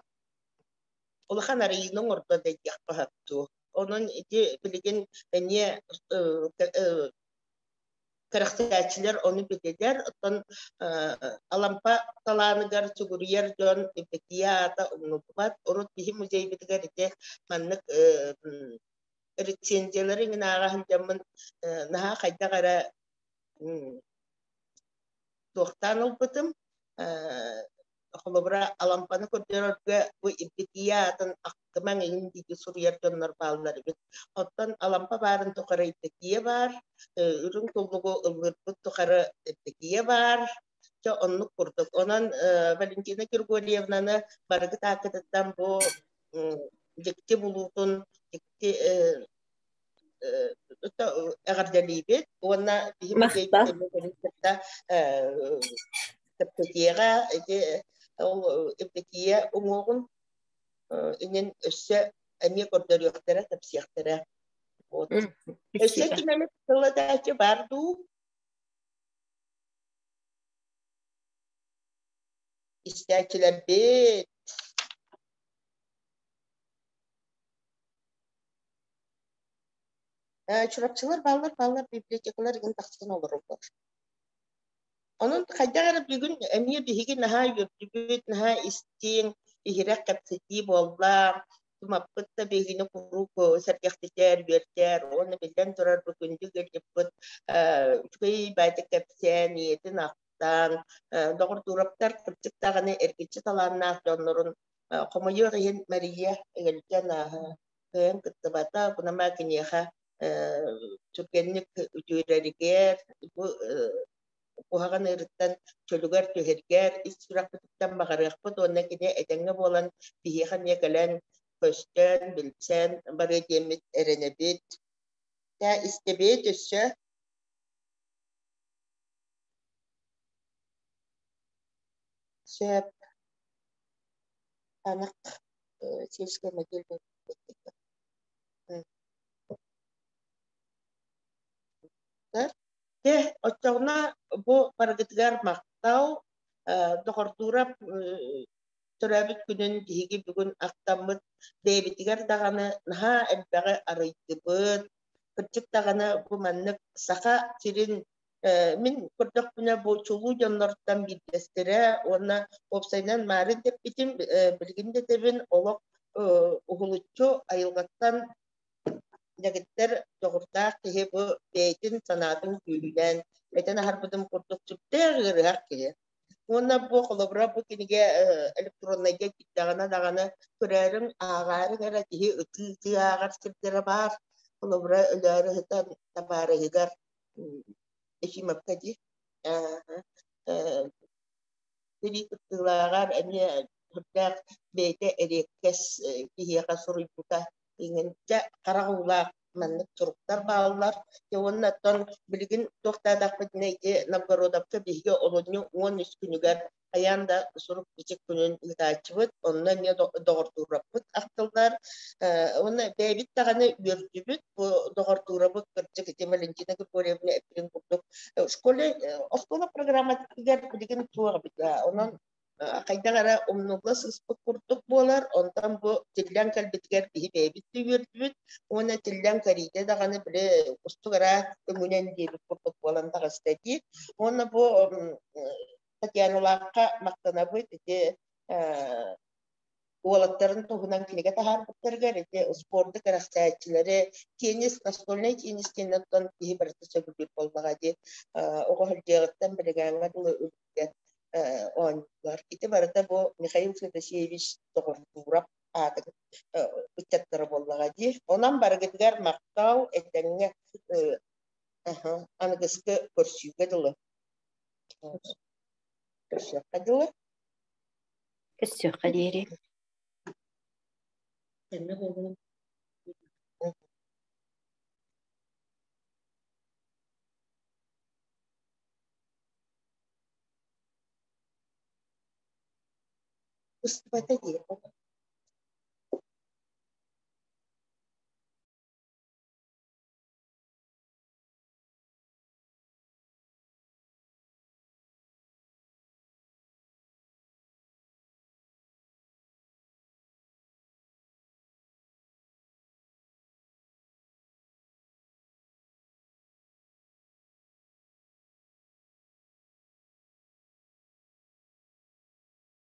улахан арыйыыны оҥордо да диэххэ сөп дуу. Онон ити билигин эмиэ кэрэхсээччилэр ону билэллэр. Оттон Алампа талааныгар сүгүрүйэр дьон Евдокия аата умнуллубат. Урут биһи музейбытыгар ити маннык рецензиялары иҥин ааҕа сылдьаммын наһаа хайдах эрэ туохтаан ылбытым. Холобура, Алампаны көрдөрөргө бу Евдокия аатын ахтымаҥ иһин диэки суруйар дьоннор бааллар эбит. Оттон Алампа баарын тухары Евдокия баар, үрүҥ туллугу ыллыырбыт тухары Евдокия баар. Чэ, оннук курдук. Онон Валентина Григорьевнаны барыгыт ааккытыттан бу дьикти булуутун, дьикти эҕэрдэлиибит уонна биһи Махтал. кытта кэпсэтиэҕэ ити ол Евдокия уҥуоҕун инин өссө эмиэ көрдөрүөхтэрэ, кэпсиэхтэрэ. Вот. Өссө ким эмит тыллатааччы баар дуу? Истээччилэрбит. Чурапчылар бааллар, бааллар библиотекалар игин тахсан олороллор. Онон хайдах эрэ бүгүн эмиэ биһиги наһаа үөрдүбүт, наһаа истиҥ, иһирэх кэпсэтии буолла. Тумаппыт да биһигини куруук сэргэхтитэр, үөрдэр уонна биллэн турар бу күндү ыалдьыппыт үчүгэй баайдык кэпсээн, ийэтин ахтан, доҕордуураптар кырдьык даҕаны эргиччи талааннаах дьоннорун хомойуох иһин Мария ыалдьан кыайан кыттыбата, кунама киниэхэ түргэнник үтүөрэригэр, бу куһаҕан ыарыттан чөлүгэр түһэргэр ис сүрэхпититтэн баҕарыахпыт уонна кини этэҥҥэ буолан биһиэхэ эмиэ кэлэн көстөн, билсэн барыа диэммит эрэнэбит. Дьэ, истэбит өссө. Сөп. Анах сельская модельная библиотека. Дьэ, оччоҕуна бу барыгытыгар махтал. Доҕордуурап төрөөбүт күнүн биһиги бүгүн ахтаммыт бэйэбитигэр даҕаны наһаа элбэҕи арыйдыбыт. Кырдьык даҕаны бу маннык Саха сирин мин көрдөхпүнэ бу чулуу дьоннортон биирдэстэрэ уонна уопсайынан маарын дэппитим, билигин да этэбин, олох уһулуччу айылҕаттан дэгиттэр дьоҕурдаах киһи бу бэйэтин санаатын күүһүнэн этэн аһарбытым курдук сүрдээх ыарыһах киһи. Уонна бу холобура бу кинигэ электроннайга киирдэҕинэ даҕаны көрөөрүҥ, ааҕаарыҥ эрэ киһи ытыы-ытыы ааҕар сирдэрэ баар. Холобура өлөөрү сытан табаарыһыгар Ефимовка дии сэрии кыттыылааҕар эмиэ сүрдээх бэйэтэ эриэккэс киһиэхэ суруйбута иҥинчэ харах уулаах. Маннык суруктар бааллар. Уонна оттон билигин туохтаатахпытына ити Новгородовка биһиги олунньу 13 күнүгэр хайаан да сурук-бичик күнүн ыытааччыбыт, онно эмиэ доҕордуураппыт ахтыллар. Уонна бэйэбит даҕаны үөрдүбүт, бу доҕордуурабыт кырдьык ити Валентина Григорьевна эппитин курдук школе оскуола программатыгар билигин туох эбит, онон хайдах эрэ умнулла сыспыт курдук буолар. Онтон бу тиллэн кэлбитигэр биһи бэйэбит да үөрдүбүт уонна тиллэн кэриитэ даҕаны били кустук эрэ өҥүнэн диэбит курдук буолан таҕыста дии. Уонна бу Татьяналаахха махтанабыт ити уолаттарын туһунан кинигэ таһаарбыттарыгар ити спорду кэрэхсээччилэри теннис, настольнай теннис диэн киһи барыта сөбүлүүр буоллаҕа дии. Оҕо сылдьыаҕыттан билигээҥҥэ дылы үлүгэр оонньуулар. Ити барыта бу Михаил Федосеевич Доҕордуурап ааты ыччаттара буоллаҕа дии. Онон барыгытыгар махтал, этэҥҥэ аныгыскы көрсүүгэ дылы. Көрсүөххэ дылы. Көрсүөххэ диэри. Ыстыбата дии.